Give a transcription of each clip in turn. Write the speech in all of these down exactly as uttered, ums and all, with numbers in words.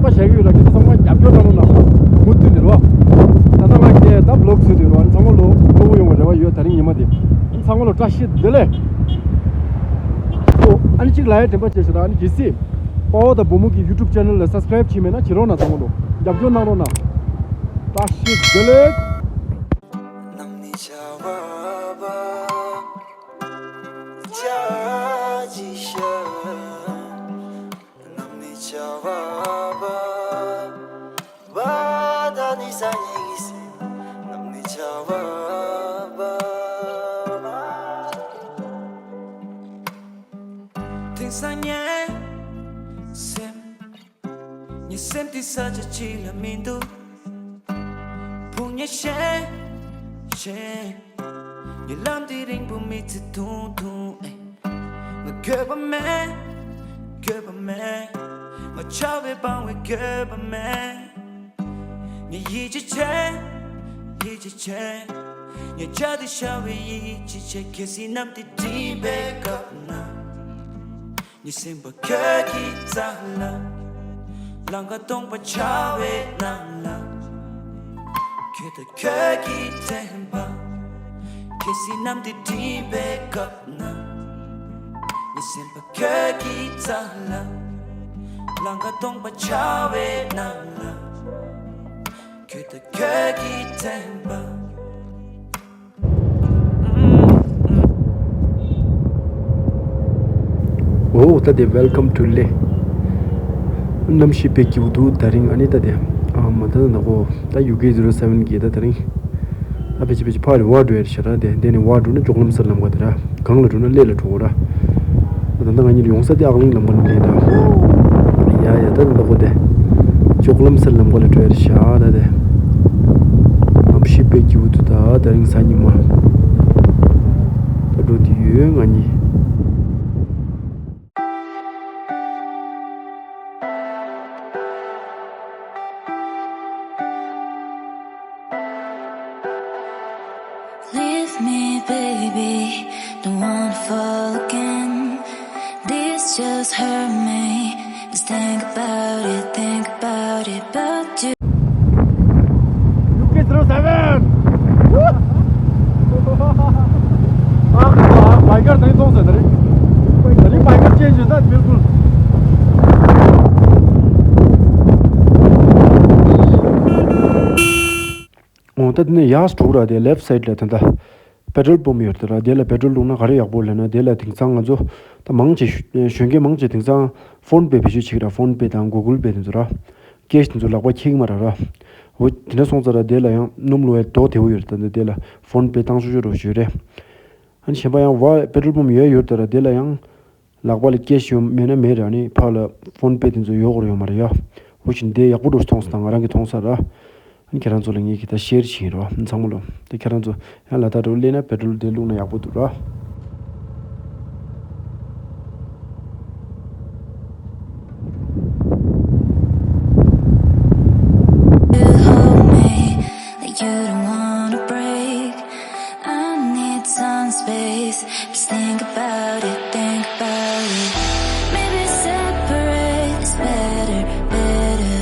བྱ་གི་ཡོད་ལ། ཁྱེད་ཚོ་ཚང་མ་རྒྱབ་སྐྱོར་གནང་རོགས་གནང་། མུ་མཐུད་ནས་རོ། ད་ལྟ་ང་ཁྱེད་ད་བློག་བཟོས་དུས་རོ། ཚང་མ་ལོ་གློ་བོ་ཡོང་བའི་རེ་བ་ཡོད། ད་རིང་ཉི་མ་དེ་ཚང་མ་ལོ་བཀྲ་ཤིས་བདེ་ལེགས། ཨོ་ཨ་ནི་གཅིག་ལ་ཡ་དྲན་པ་བྱས་ཤོག་ད། ཨ་ནི་གལ་སྲིད་དཔའ་བོ་དང་བུ་མོ་གི་YouTube channel་ལ་subscribe་བྱས་མེད་ན་བྱེད་རོགས་གནང་། ཚང་མ་ལོ་རྒྱབ་སྐྱོར་གནང་རོགས་གནང་། བཀྲ་ཤིས་བདེ་ལེགས། དེང་སང་ངའི་སེམས། ངའི་སེམས་འདི་ས་ཆ་གཅིག་ལ་མི་འདུག་ཕུང་ཉེན་ཤས་ཤས། ངའི་ལམ་འདི་རིང་པོ་མི་ཚེ་ཐུང་ཐུང་ཨེ། ང་འགྱོད་པ་མེད། འགྱོད་པ་མེད། ང་བྱ་བས་སྤང་བའི་འགྱོད་པ་མེད། ངས་ཡིད་ཆེས་བྱེད། ཡིད་ཆེས་བྱེད། ངས་བྱ་དེ་བྱ་བའི་ཡིད་ཆེས་བྱེད། གལ་སྲིད་གནམ་དེ་སྒྲིབ་པའི་སྐབས་ན། ངའི་སེམས་པ་ཁྱོད་ཀྱི་རྩ་ལ། ལང་ཀ་སྟོང་པ་བྱ་བའི་ནང་ལ། ཁྱོད་དང་ཁྱོད་ཀྱི་དྲན་པ། གལ་སྲིད་གནམ་དེ་སྒྲིབ་པའི་སྐབས་ན། ངའི་སེམས་པ་ཁྱོད་ཀྱི་རྩ་ལ། ལང་ཀ་སྟོང་པ་བྱ་བའི་ནང་ལ། ཁྱོད་དང་ཁྱོད་ཀྱི་དྲན་པ། འོ་ད་དེ་welcome to Leh། གནམ་གཤིས་དཔེ་སྐྱིད་པོ་འདུག་ད་རིང་། ཨ་ནི་ད་དེ་ཨ་མ་ད་ད་ནག་པོ་ད་ཡུ་ཀེ་ཛི་རོ་སེ་བན་གྱིས་ད་ད་རིང་ད་ཕལ་ཆེར་ཕལ་ཆེར་ཕར་རེ་བ་འགྲོ་ཡ་རེད་ཤག་ར། དེ་དེ་ནས་བ་འགྲོ་ན་ཇོ་ཀོ་ལམ་སི་ལམ་ག་དེ་ར། གང་ལ་འགྲོ་ན་གླེ་ལ་འགྲོ་གོ་ར། ད་ལྟ་ང་གཉིས་ཡོང་ས་དེ་ཨག་གླིང་ལམ་ཁ་ནས་སླེབས་ད། ཡ་ཡ་ད་ད་ལྟ་ཁོ་དེ་ཇོ་ཀོ་ལམ་སི་ལམ་ཁ་ལ་འགྲོ་ཡ་རེད་ཤག་ད་དེ། གནམ་གཤིས་དཔེ་སྐྱིད་པོ་འདུག་ད་ད་རིང་གཟའ་ཉི་མ། ད་འགྲོ་དུས་ཡོད་ང་གཉིས། Leave me, baby, don't wanna fall again. This just hurt me. Just think about it, think about it, but you. ཡུ་ཀེ་ཛི་རོ་སེ་བན། ཨ་ཁ་ད་བྷའི་ཀར་དེ་ཚོང་ཟེར་ད་རེད། ད་རིང་བྷའི་ཀར་ཅན་ཅན་ད་བིལ་ཀུལ། འོ་ད་དེ་ནས་ཡར་འགྲོ་ར། དེ་ལེབ་སའིད་ལ་དེ་འདྲ་པེ་ཊོལ་པམ་ཡོད་དེ་ར། དེ་ལ་པེ་ཊོལ་བླུགས་ན་ག་རེ་ཡག་པོ་ལབ་ན། དེ་ལ་དེང་སང་ང་ཚོ་ད་མང་ཆེ་གཞོན་སྐྱེས་མང་ཆེ་དེང་སང་ཕོན་པེ་བེད་སྤྱོད་བྱེད་ཀྱི་ར། ཕོན་པེ་དང་གུ་གུལ་པེ་དེ་ཚོ་ར། ཀེཤ་དེ་ཚོ་ལག་པ་འཁྱེར་གྱི་མ་ར་ར། འོ་དེ་འདྲ་སོང་ཙང་ར་དེ་ལ་ཡང་སྣུམ་བླུགས་ཡ་རྡོ་དེ་བོ་ཡོད་རེད། ད་འདི་དེ་ལ་ཕོན་པེ་བཏང་ཆོག་ཆོག་རོགས་ཞུས་རེད། ཨ་ནི་གཞན་པ་ཡང་བ་པེ་ཊོལ་པམ་ཡོད་ཡོད་དེ་ར། དེ་ལ་ཡང་ལག་པ་ལ་ཀེཤ་ཡོད་མེད་ན་མེད་ར། ཨ་ནི་ཕར་ལ་ཕོན་པེ་དེ་ཚོ་ཡོད་དགོས་རེད་ཡོད་མ་རེད་ཡ། འོ་བཞིན་དེ་ཡག་པོ་འགྲོ་མཐོང་སོང་། ད་ང་རང་གིས་མཐོང་ས་ར། ཨ་ནི་ཁྱེད་རང་ཚོ་ལ་ངས་གི་ད་ཤེར་བྱེད་ཀྱི་ཡིན་རོ། ཚང་མ་ལོ། ད་ཁྱེད་རང་ཚོ་ཡང་ལ་དྭགས་འགྲོ་སླེབས་ན་པེ་ཊོལ་དེ་བླུགས་ན་ཡག་པོ་འདུག་ར། You hold me like you don't wanna break. I need some space. Just think about it, think about it. Maybe separate is better, better.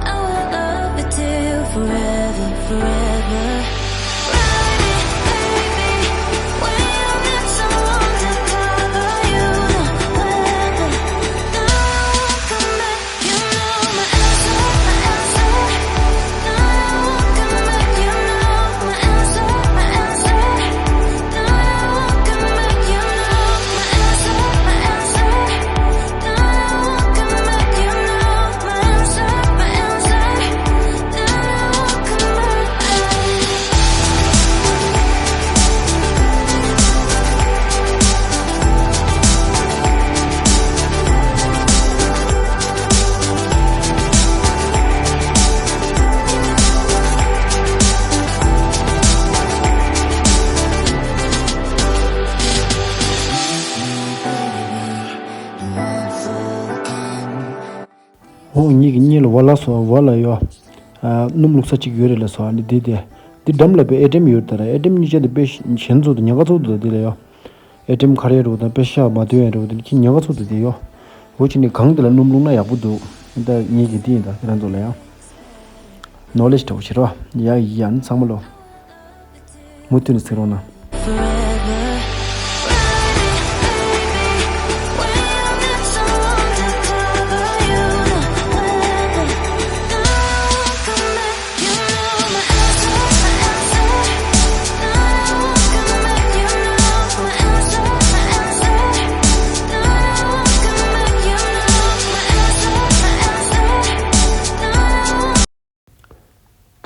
I will love you till forever, forever. Ride me, baby, when you need someone to cover you, no weather. No, I won't come back. You know my answer, my answer. No, I won't come back. You know my answer, my answer. No, I won't come back. You know my answer, my answer. No, I won't come back. You know my answer, my answer. No, I won't come back. ཧོ། ངེད་ཀྱི་གཉེན་ལ་བ་ལ་སོ་བ་ལ་ཡོ། ཨ། སྣུམ་བླུགས་ས་གཅིག་ཡོད་རེད་ལ་སོ། ཨ་ནི་འདི་དེ། འདི་འགྲམ་ལ་པའི་ཨེ་ཊི་ཨེམ་ཡོད་ད་ར། ཨེ་ཊི་ཨེམ་གཉིས་ཆ་དེ་དཔེ་ཞན་ཚོ་དེ་ཉག་ག་ཚོ་དེ་དེ་ལ་ཡོ། ཨེ་ཊི་ཨེམ་ཁ་རེ་རུ་དང་དཔེ་ཤ་མ་དོན་ཡ་རུ་དེ་ཁྱི་ཉག་ག་ཚོ་དེ་དེ་ཡོ། འོ་ཅི་ནི་གང་དེ་ལ་སྣུམ་བླུགས་ན་ཡག་པོ་འདུག་ད་ངེད་ཀྱི་འདི་ཡིན། ད་ཁྱེད་རང་ཚོ་ལ་ཡང་ནོ་ལེ་ཇི་འདྲ་བོ་བྱེད་རོགས། ཡ་ཡ་ནི་ཚང་མ་ལོ། མུ་མཐུད་ནས་གཟིགས་རོགས་གནང་།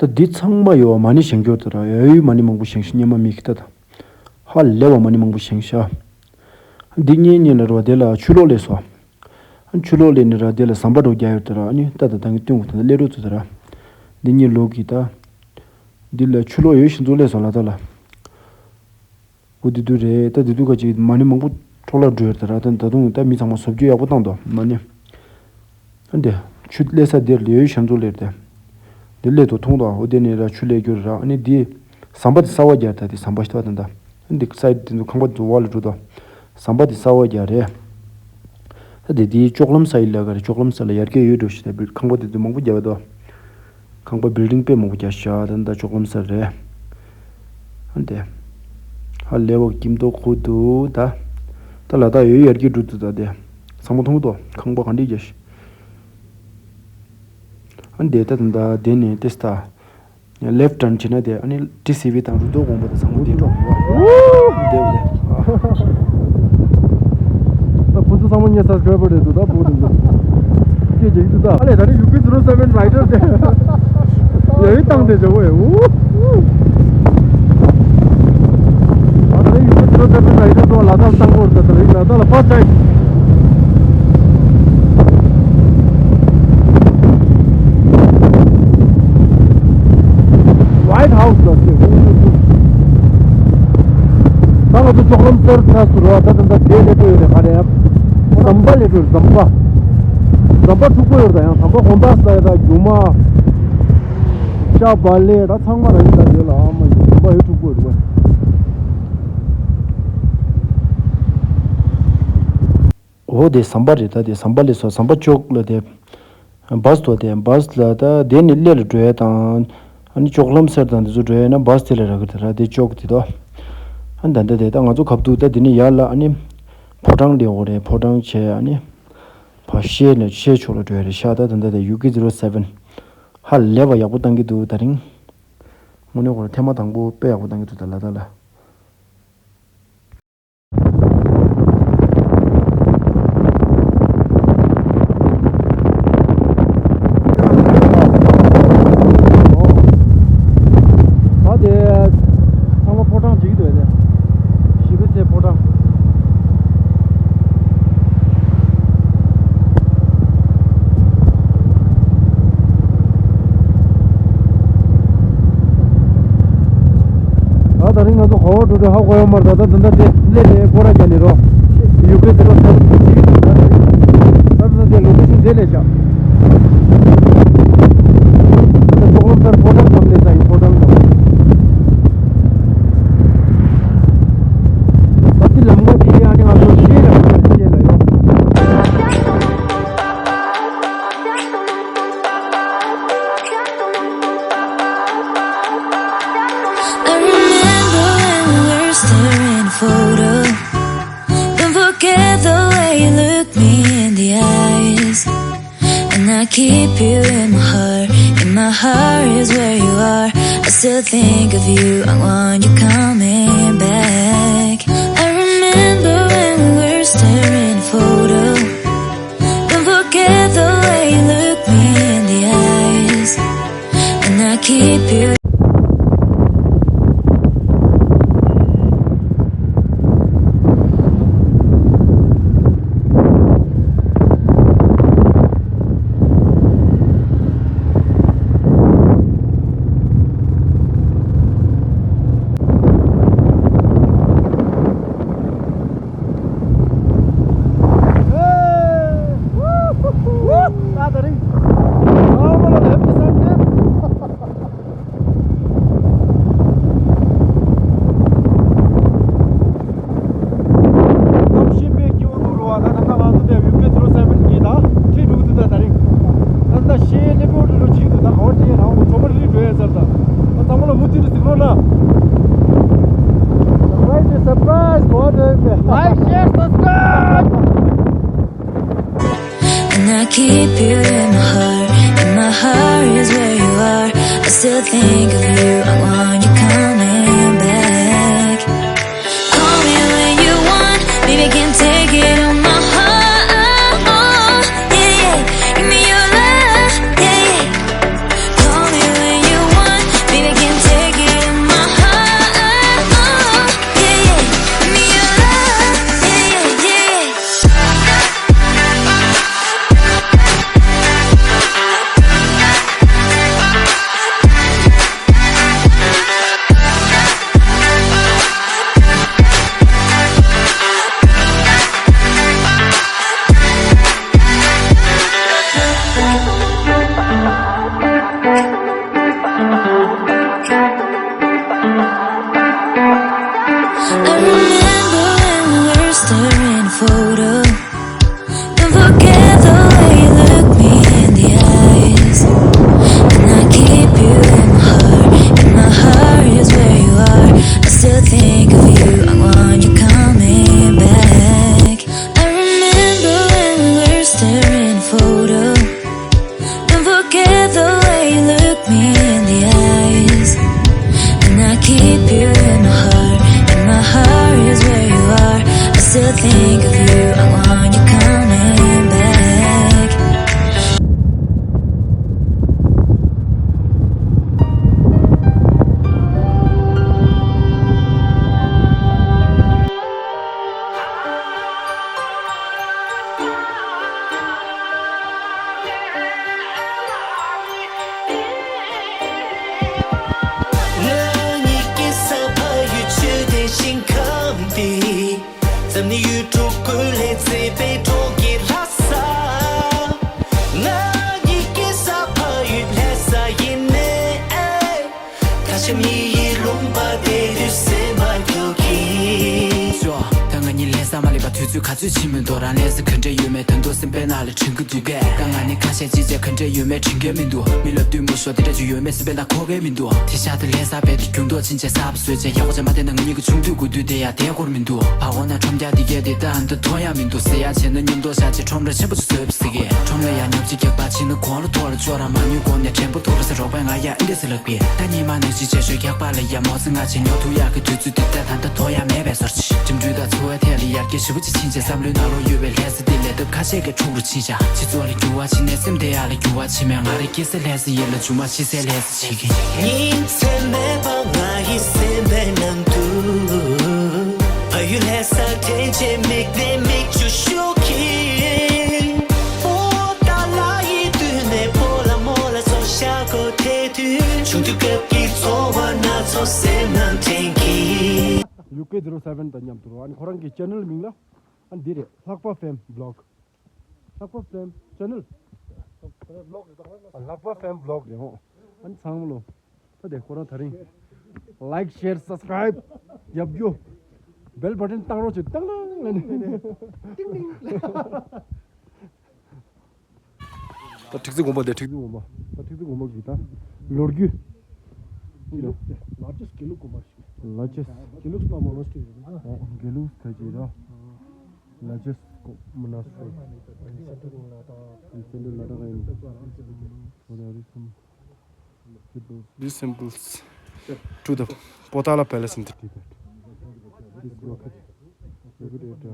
ད་འདི་ཚང་མ་ཡོད་པ་མ་ཎི་བཞེངས་སྐྱོར་དུ་ར། ཡ་ཡུལ་མ་ཎི་མང་པོ་བཞེངས་ཤག་སྙེ་མ་མི་གི་ད་ད། ཧ་ལས་པ་མ་ཎི་མང་པོ་བཞེངས་ཤག་འདི་གཉིས་གཉིས་ལ་རོ་དེ་ལ་ཆུ་ལོག་ལས་སོ། ཆུ་ལོག་ལས་ནི་ར་དེ་ལ་ཟམ་པ་འགྲོ་རྒྱ་ཡོད་དུ་ར། ཨ་ནི་ད་ད་ད་ངི་སྟོན་གོ་ད་ད་ལས་འགྲོ་ཚུ་དུ་ར། འདི་གཉིས་ལོག་གི་ད། འདི་ལ་ཆུ་ལོག་ཡོད་ཤིང་འཛུགས་ལས་སོ་ལ་ད་ལ། འོ་དེ་དུས་རེད། ད་དེ་དུས་ཁ་ཅིག་མ་ཎི་མང་པོ་འཕྲོ་བརླག་འགྲོ་ཡོད་དེ་ར། ད་ད་དུང་ད་མི་ཚང་མ་བཟོ་བཅོས་ཡག་པོ་བཏང་འདུག་མ་ཎི། ཨ་འདི་ཆུ་སླེབས་ས་དེར་ལས་ཡོད་ཤམ་ཚུ་ལེར་དེ། འདི་སླེབས་དུ་མཐོང་དང་། འོ་དེ་ནས་ར་ཆུ་སླེབས་རྒྱུ་ར། ཨ་ནི་འདི་ཟམ་པ་དེ་གསར་བ་རྒྱག་ད་དེ་ཟམ་པ་ཞིག་ད་ད་ད། ཨ་འདི་སའི་དེ་ཚོ་ཁང་པ་དེ་ཚོ་བ་ལ་འགྲོ་དང་། ཟམ་པ་དེ་གསར་བ་རྒྱག་རེད། ད་དེ་དེའི་ལྕོག་ལམ་ས་ཡི་ལ་ག་རེ་ལྕོག་ལམ་ས་ལ་ཡར་རྒྱས་ཡོད་འགྲོ་ཞིག་ད་ཁང་པ་དེ་ཚོ་མང་པོ་རྒྱག་གི་འདུག་ཁང་པ་བིལ་ཌིང་དཔེ་མང་པོ་རྒྱག་ཤག་ད་ད་ལྕོག་ལམ་སར་རེད། ཨ་འདི། ཧ་ལས་པ་སྐྱིད་མདོག་ཁུག་འདུག་ད། ད་ལ་དྭགས་ཡོད་ཡར་རྒྱས་འགྲོ་འདུག་ད་དེ། ཚང་མ་མཐོང་གི་འདུག་ཁང་པ་ག་འདྲས་རྒྱག་ཤག་ཨ་འདི་ད་ད་ད་དེ་ནས་ཏེ་སྟ། ལེཕ་ཊརན་བྱས་ན་དེ་ཨ་ནི་ཊི་སི་ཝི་དང་རུ་ཏོ་དགོན་པ་དང་ཚང་མ་དེ་འགྲོ་གི་ཡོད། དེ་བས། ད་བུ་ཚོ་ཚང་མ་ངའི་སབ་སི་ཀ་རའི་བར་རེད་འདུག་ད་བུ་དེ་ཚོ་སྐད་རྒྱག་གི་འདུག་ད། ཨ་ལས་ད་ནི་ཡུ་ཀེ་ཛི་རོ་སེ་བེན་རའི་ཌར་དེ་ཡ་ཡི་བཏང་དེ་བྱ་བོ་ཡ། ཨུ། ཨ་ད་ནི་ཡུ་ཀེ་ཛི་རོ་སེ་བེན་རའི་ཌར་ཚོ་ལ་དྭགས་བཏང་གོ་རེད། ད་ད་ནི་ལ་དྭགས་ལ་ཕར་སི་ཊི་ཊའིམ། ཝའིཊ་ཧའུ་སི་ལ་ཟེར། ད་ང་ཚོ་ལྕོག་ལམ་སར་ཚར་སོང་ར། ད་ད་ད་དེ་ལས་པོ་ཡོད་རེད། ག་རེ་ཟམ་པ་ལས་པོ་ཟམ་པ། ཟམ་པ་འཁྲུག་པོ་ཡོད་རེད། ད་ཡང་ཟམ་པ་གོང་ད་ས་ཡ་ད་རྒྱུ་མ། ཤ་བ་ལས་ད་ཚང་མ་ར་ཡིན། ད་དེ་ལ་ཨ་མ་ཡིན་ཟམ་པ་ཡོད་འཁྲུག་པོ་ཡོད་རེད། འོ་དེ་ཟམ་པ་རེད། ད་དེ་ཟམ་པ་ལས་སོ་ཟམ་པ་ཅོག་ལ་དེ། བཱས་དོ་དེ་བཱས་ལ་ད་དེ་ནི་སླེ་ལ་འགྲོ་ཡ་དང་། ཨ་ནི་ལྕོག་ལམ་སར་དང་དེ་ཚོ་འགྲོ་ཡ་ན་བཱས་དེ་ལ་རག་གི་རེད་ར། དེ་ཅོག་དེ་དོ། ཨ་ད་ད་དེ་ད་ང་ཚོ་ཁབ་ཏུ་ད་དེ་ནི་ཡར་ལ་ཨ་ནི་ཕོ་བྲང་ལས་འོ་རེད། ཕོ་བྲང་བྱས་ཨ་ནི་ཕ་ཤེ་ནས་ཤེ་ཕྱོགས་ལ་འགྲོ་ཡ་རེད་ཤག་ད་ད་ད་དེ་ཡུ་ཀེ་ཛི་རོ་སེ་བེན་ཧ་ལས་པ་ཡག་པོ་བཏང་གི་འདུག་ད་རིང་དངོས་གནས་ཁོ་རང་ཐེངས་མ་དང་པོ་དཔེ་ཡག་པོ་བཏང་གི་འདུག་ད་ལ་ད་ལ། ད་དེ་ཚང་མ་ཕོ་བྲང་བྱེད་ཀྱི་འདུག་ཨེ། ཞི་བའི་ཚལ་ཕོ་བྲང་། ད་ད་རིང་ང་ཚོ་ག་བར་འགྲོ་འདོད་ཧ་གོ་ཡོད་མ་རེད། ད་ད་ད་ལྟ་དེ་སླེ་ནས་སྐོར་ར་རྒྱག་ནས་རོ། ཡུ་ཀེ་ཛི་རོ་སེ་བེན་ཅིག་ད་ད་ད་དེ་ལོ་ཀེ་ཤན་དེ་ལས་བཞག་ད་ལྕོག་ལམ་སར་ཕོ་བྲང་ཙམ་སླེབས་ས་ཡིན། ཕོ་བྲང་ཙམ། ད་དེ་ལམ་ཁ་དེ་ཡང་ནི་ང་ཚོ་ཤེས་ལ་ཤེས་ལ་ཡོད། I remember when we were staring at a photo. Don't forget the way you look me in the eyes. And I keep you in my heart. In my heart is where you are. I still think of you. I want you coming back. I remember when we were staring at a photo. Don't forget the way you look me in the eyes. And I keep you Surprise! Like, share, subscribe! And I keep you in my heart, and my heart is where you are. I still think of you, I want you coming back. Call me when you want, baby, can take it on my heart. Yeah, yeah, give me your love, yeah, yeah. Call me when you want, baby, can take it in my heart. Yeah, yeah, give me your love. Yeah, yeah, yeah. I remember when we were staring at a photo. Don't forget the way you look me in the eyes. And I keep you in my heart, and my heart is where you are. I still think of you, I want you coming back. I remember when we were staring at a photo. Don't forget the way you look me in the eyes. And I keep you in my heart, and my heart is where you are. I still think of you, I want you coming back. ང་གཉིས་ཀྱི་ས་ཕ་ཡུལ་ཆོས་ལྡན་ཞིང་ཁམས་འདི། འཛམ་གླིང་ཡུལ་གྲུ་ཀུན་ལས་མཛེས་པའི་གྲོང་ཁྱེར་ལྷ་ས། ང་གཉིས་ཀྱི་ས་ཕ་ཡུལ་ལྷ་ས་ཡིན་ནའི། ད་ཆ་མི་ཡི་ལུང་པ་དེ་དུས་སེམས་པ་སྐྱོ་གི། ཅོ། ད་ང་གཉིས་ལྷ་ས་མ་སླེབས་པ་དུས་ཚོད་ག་ཚོད་ཕྱིན་མི་འདུག་རང་ལྷ་ས་ག་འདྲ་ཡོད་མེད་ད་དུང་སེམས་པའི་ནང་ལ་དྲན་གྱི་འདུག་གས། ད་ང་ནི་ཁ་ཤས་ཅི་བྱས་ག་འདྲ་ཡོད་མེད་དྲན་གྱི་མི་འདུག་མི་ལ་བསྟུན་མོ་ཤོག་དེ་འདྲ་ཅིག་ཡོད་མེད་སེམས་པའི་ནང་འཁོར་གྱི་མི་འདུག་དེ་ཤག་ཏུ་ལྷ་ས་བལ་དུ་རྒྱུན་ཐོག་ཕྱིན་བྱས་གསར་པ་བཟོས་བྱས་ཡག་པོ་བྱས་མ་བསྡད་ན་ང་གཉིས་ཀྱི་ཆུང་དུས་དགུ་དུས་དེ་ཡང་བསྡད་དགོས་མི་འདུག་བ་གོ་ན་ཁྲོམ་རྒྱག་དེ་གས་དེ་ད་ཨ་འདི་མཐོང་ཡག་མི་འདུག་ཟེར་ཡག་བྱས་ན་མཉམ་དུ་བཞག་བྱས་ཁྲོམ་ར་ཆེན་པོ་ཅིག་བཟོས་པ་ཟེར་གི། ཁྲོམ་ལ་ཡང་ཉོབ་ཅིག་རྒྱག་པ་ཕྱིན་ན་གོང་ལ་ཐོག་ལ་ཅོག་ར་མ་ཉོས་གོང་ནས་དྲན་པོ་ཐོག་ལ་ཟེར་རོགས་པས་ང་ཡ་ཨེ་འདྲ་ཟེར་ལབ་གི། ད་ཉི་མ་ནས་ཅི་བྱས་ཤོད་རྒྱག་པ་ལ་ཡ་མོ་ཟེར་ང་བྱས་ཉོ་ཐུབ་ཡག་གི་དུས་ཚོད་དེ་ད་ད་ལྟ་ཐོག་ཡ་མེད་པའི་བཟོ་ཅིག་འགྲིམ་འགྲུལ་དང་འཚོ་བའི་ཐད་ལ་ཡར་རྒྱས་ཞེ་པོ་ཅིག་ཕྱིན་བྱས་བསམ་བློའི་ནང་ལོགས་ཡོད་པའི་ལྷ་ས་འདི་ལས་སྟབས་ཁ་ཤས་ཀྱི་འཁྲུག་རུ་ཕྱིན་བྱས་སྤྱི་ཚོགས་ལ་འགྱུར་བ་ཕྱིན་ནས་སེམས་བདེ་ཡག་ལ་འགྱུར་བ་ཕྱིན་མེད། ང་རང་སྐྱེ་ས་ལྷ་ས་ཡིན་ལ་རྒྱུ་མ་ཤི་སའི་ལྷ་ས་བྱེད་ཀྱི། ཉིན་མཚན་མེད་པར་ང་ཡི་སེམས་པའི་ནང་དུ། ཕ་ཡུལ་ལྷ་ས་དྲན་བྱས་མིག་ནས་མིག་ཆུ་ཤོར་གྱིན། སྤོ་ཏ་ལ་ཡི་མདུན་ནས་སྤོ་ལ་མོ་ལ་སོ་ཤ་གོ་དེ་དུས་ཆུང་དུས་སྐབས་ཀྱི་ཚོར་བ་སྣ་ཚོགས་སེམས་ནང་དྲན་གྱིན། ཡུ་ཀེ་ཛི་རོ་སེ་བེན་དང་མཉམ་དུ་རོ། ཨ་ནི་ཁོ་རང་གི་ཅེ་ནལ་མིང་ལ་ཨ་ནི་འདི་རེད། ལྷག་པ་ཕེམ་བི་ལོག་ལྷག་པ་ཕེམ་ཅེ་ནལ། ལྷག་པ་ཕེམ་བི་ལོག་རེད་ཧོ། ཨ་ནི་ཚང་མ་ལོ། ད་དེ་ཁོ་རང་ད་རིང་ལའིག་ཤེར་སབ་སི་ཀ་རའིབ་རྒྱབ་རྒྱུ། བེལ་བ་ཊན་བཏང་རོགས་བྱེད། ཏང་ཏང་ལ་ནི། ཏིང་ཏིང་། ད་ཁྲིག་རྩེ་དགོན་པ་དེ་ཁྲིག་རྩེ་དགོན་པ། ད་ཁྲིག་རྩེ་དགོན་པ་གི་ད་ལོ་རྒྱུས། དགེ་ལུགས་དེ་ལར་ཇེ་སི་ཊི་དགེ་ལུགས་དགོན་པ་རེད། ལར་ཇེ་སི་ཊི། དགེ་ལུགས་སུ་པར་མོ་ནེ་སི་ཊི་རེད་ན། དགེ་ལུགས་ད་ཅི་ར། ལར་ཇེ་སི་ཊི་མོ་ནེ་སི་ཊི་རི། སེན་ཊར་ལ་ཊ་ཀ་ཡིན། What are these symbols? These symbols to the Potala Palace in the Tibet. This blockage located at a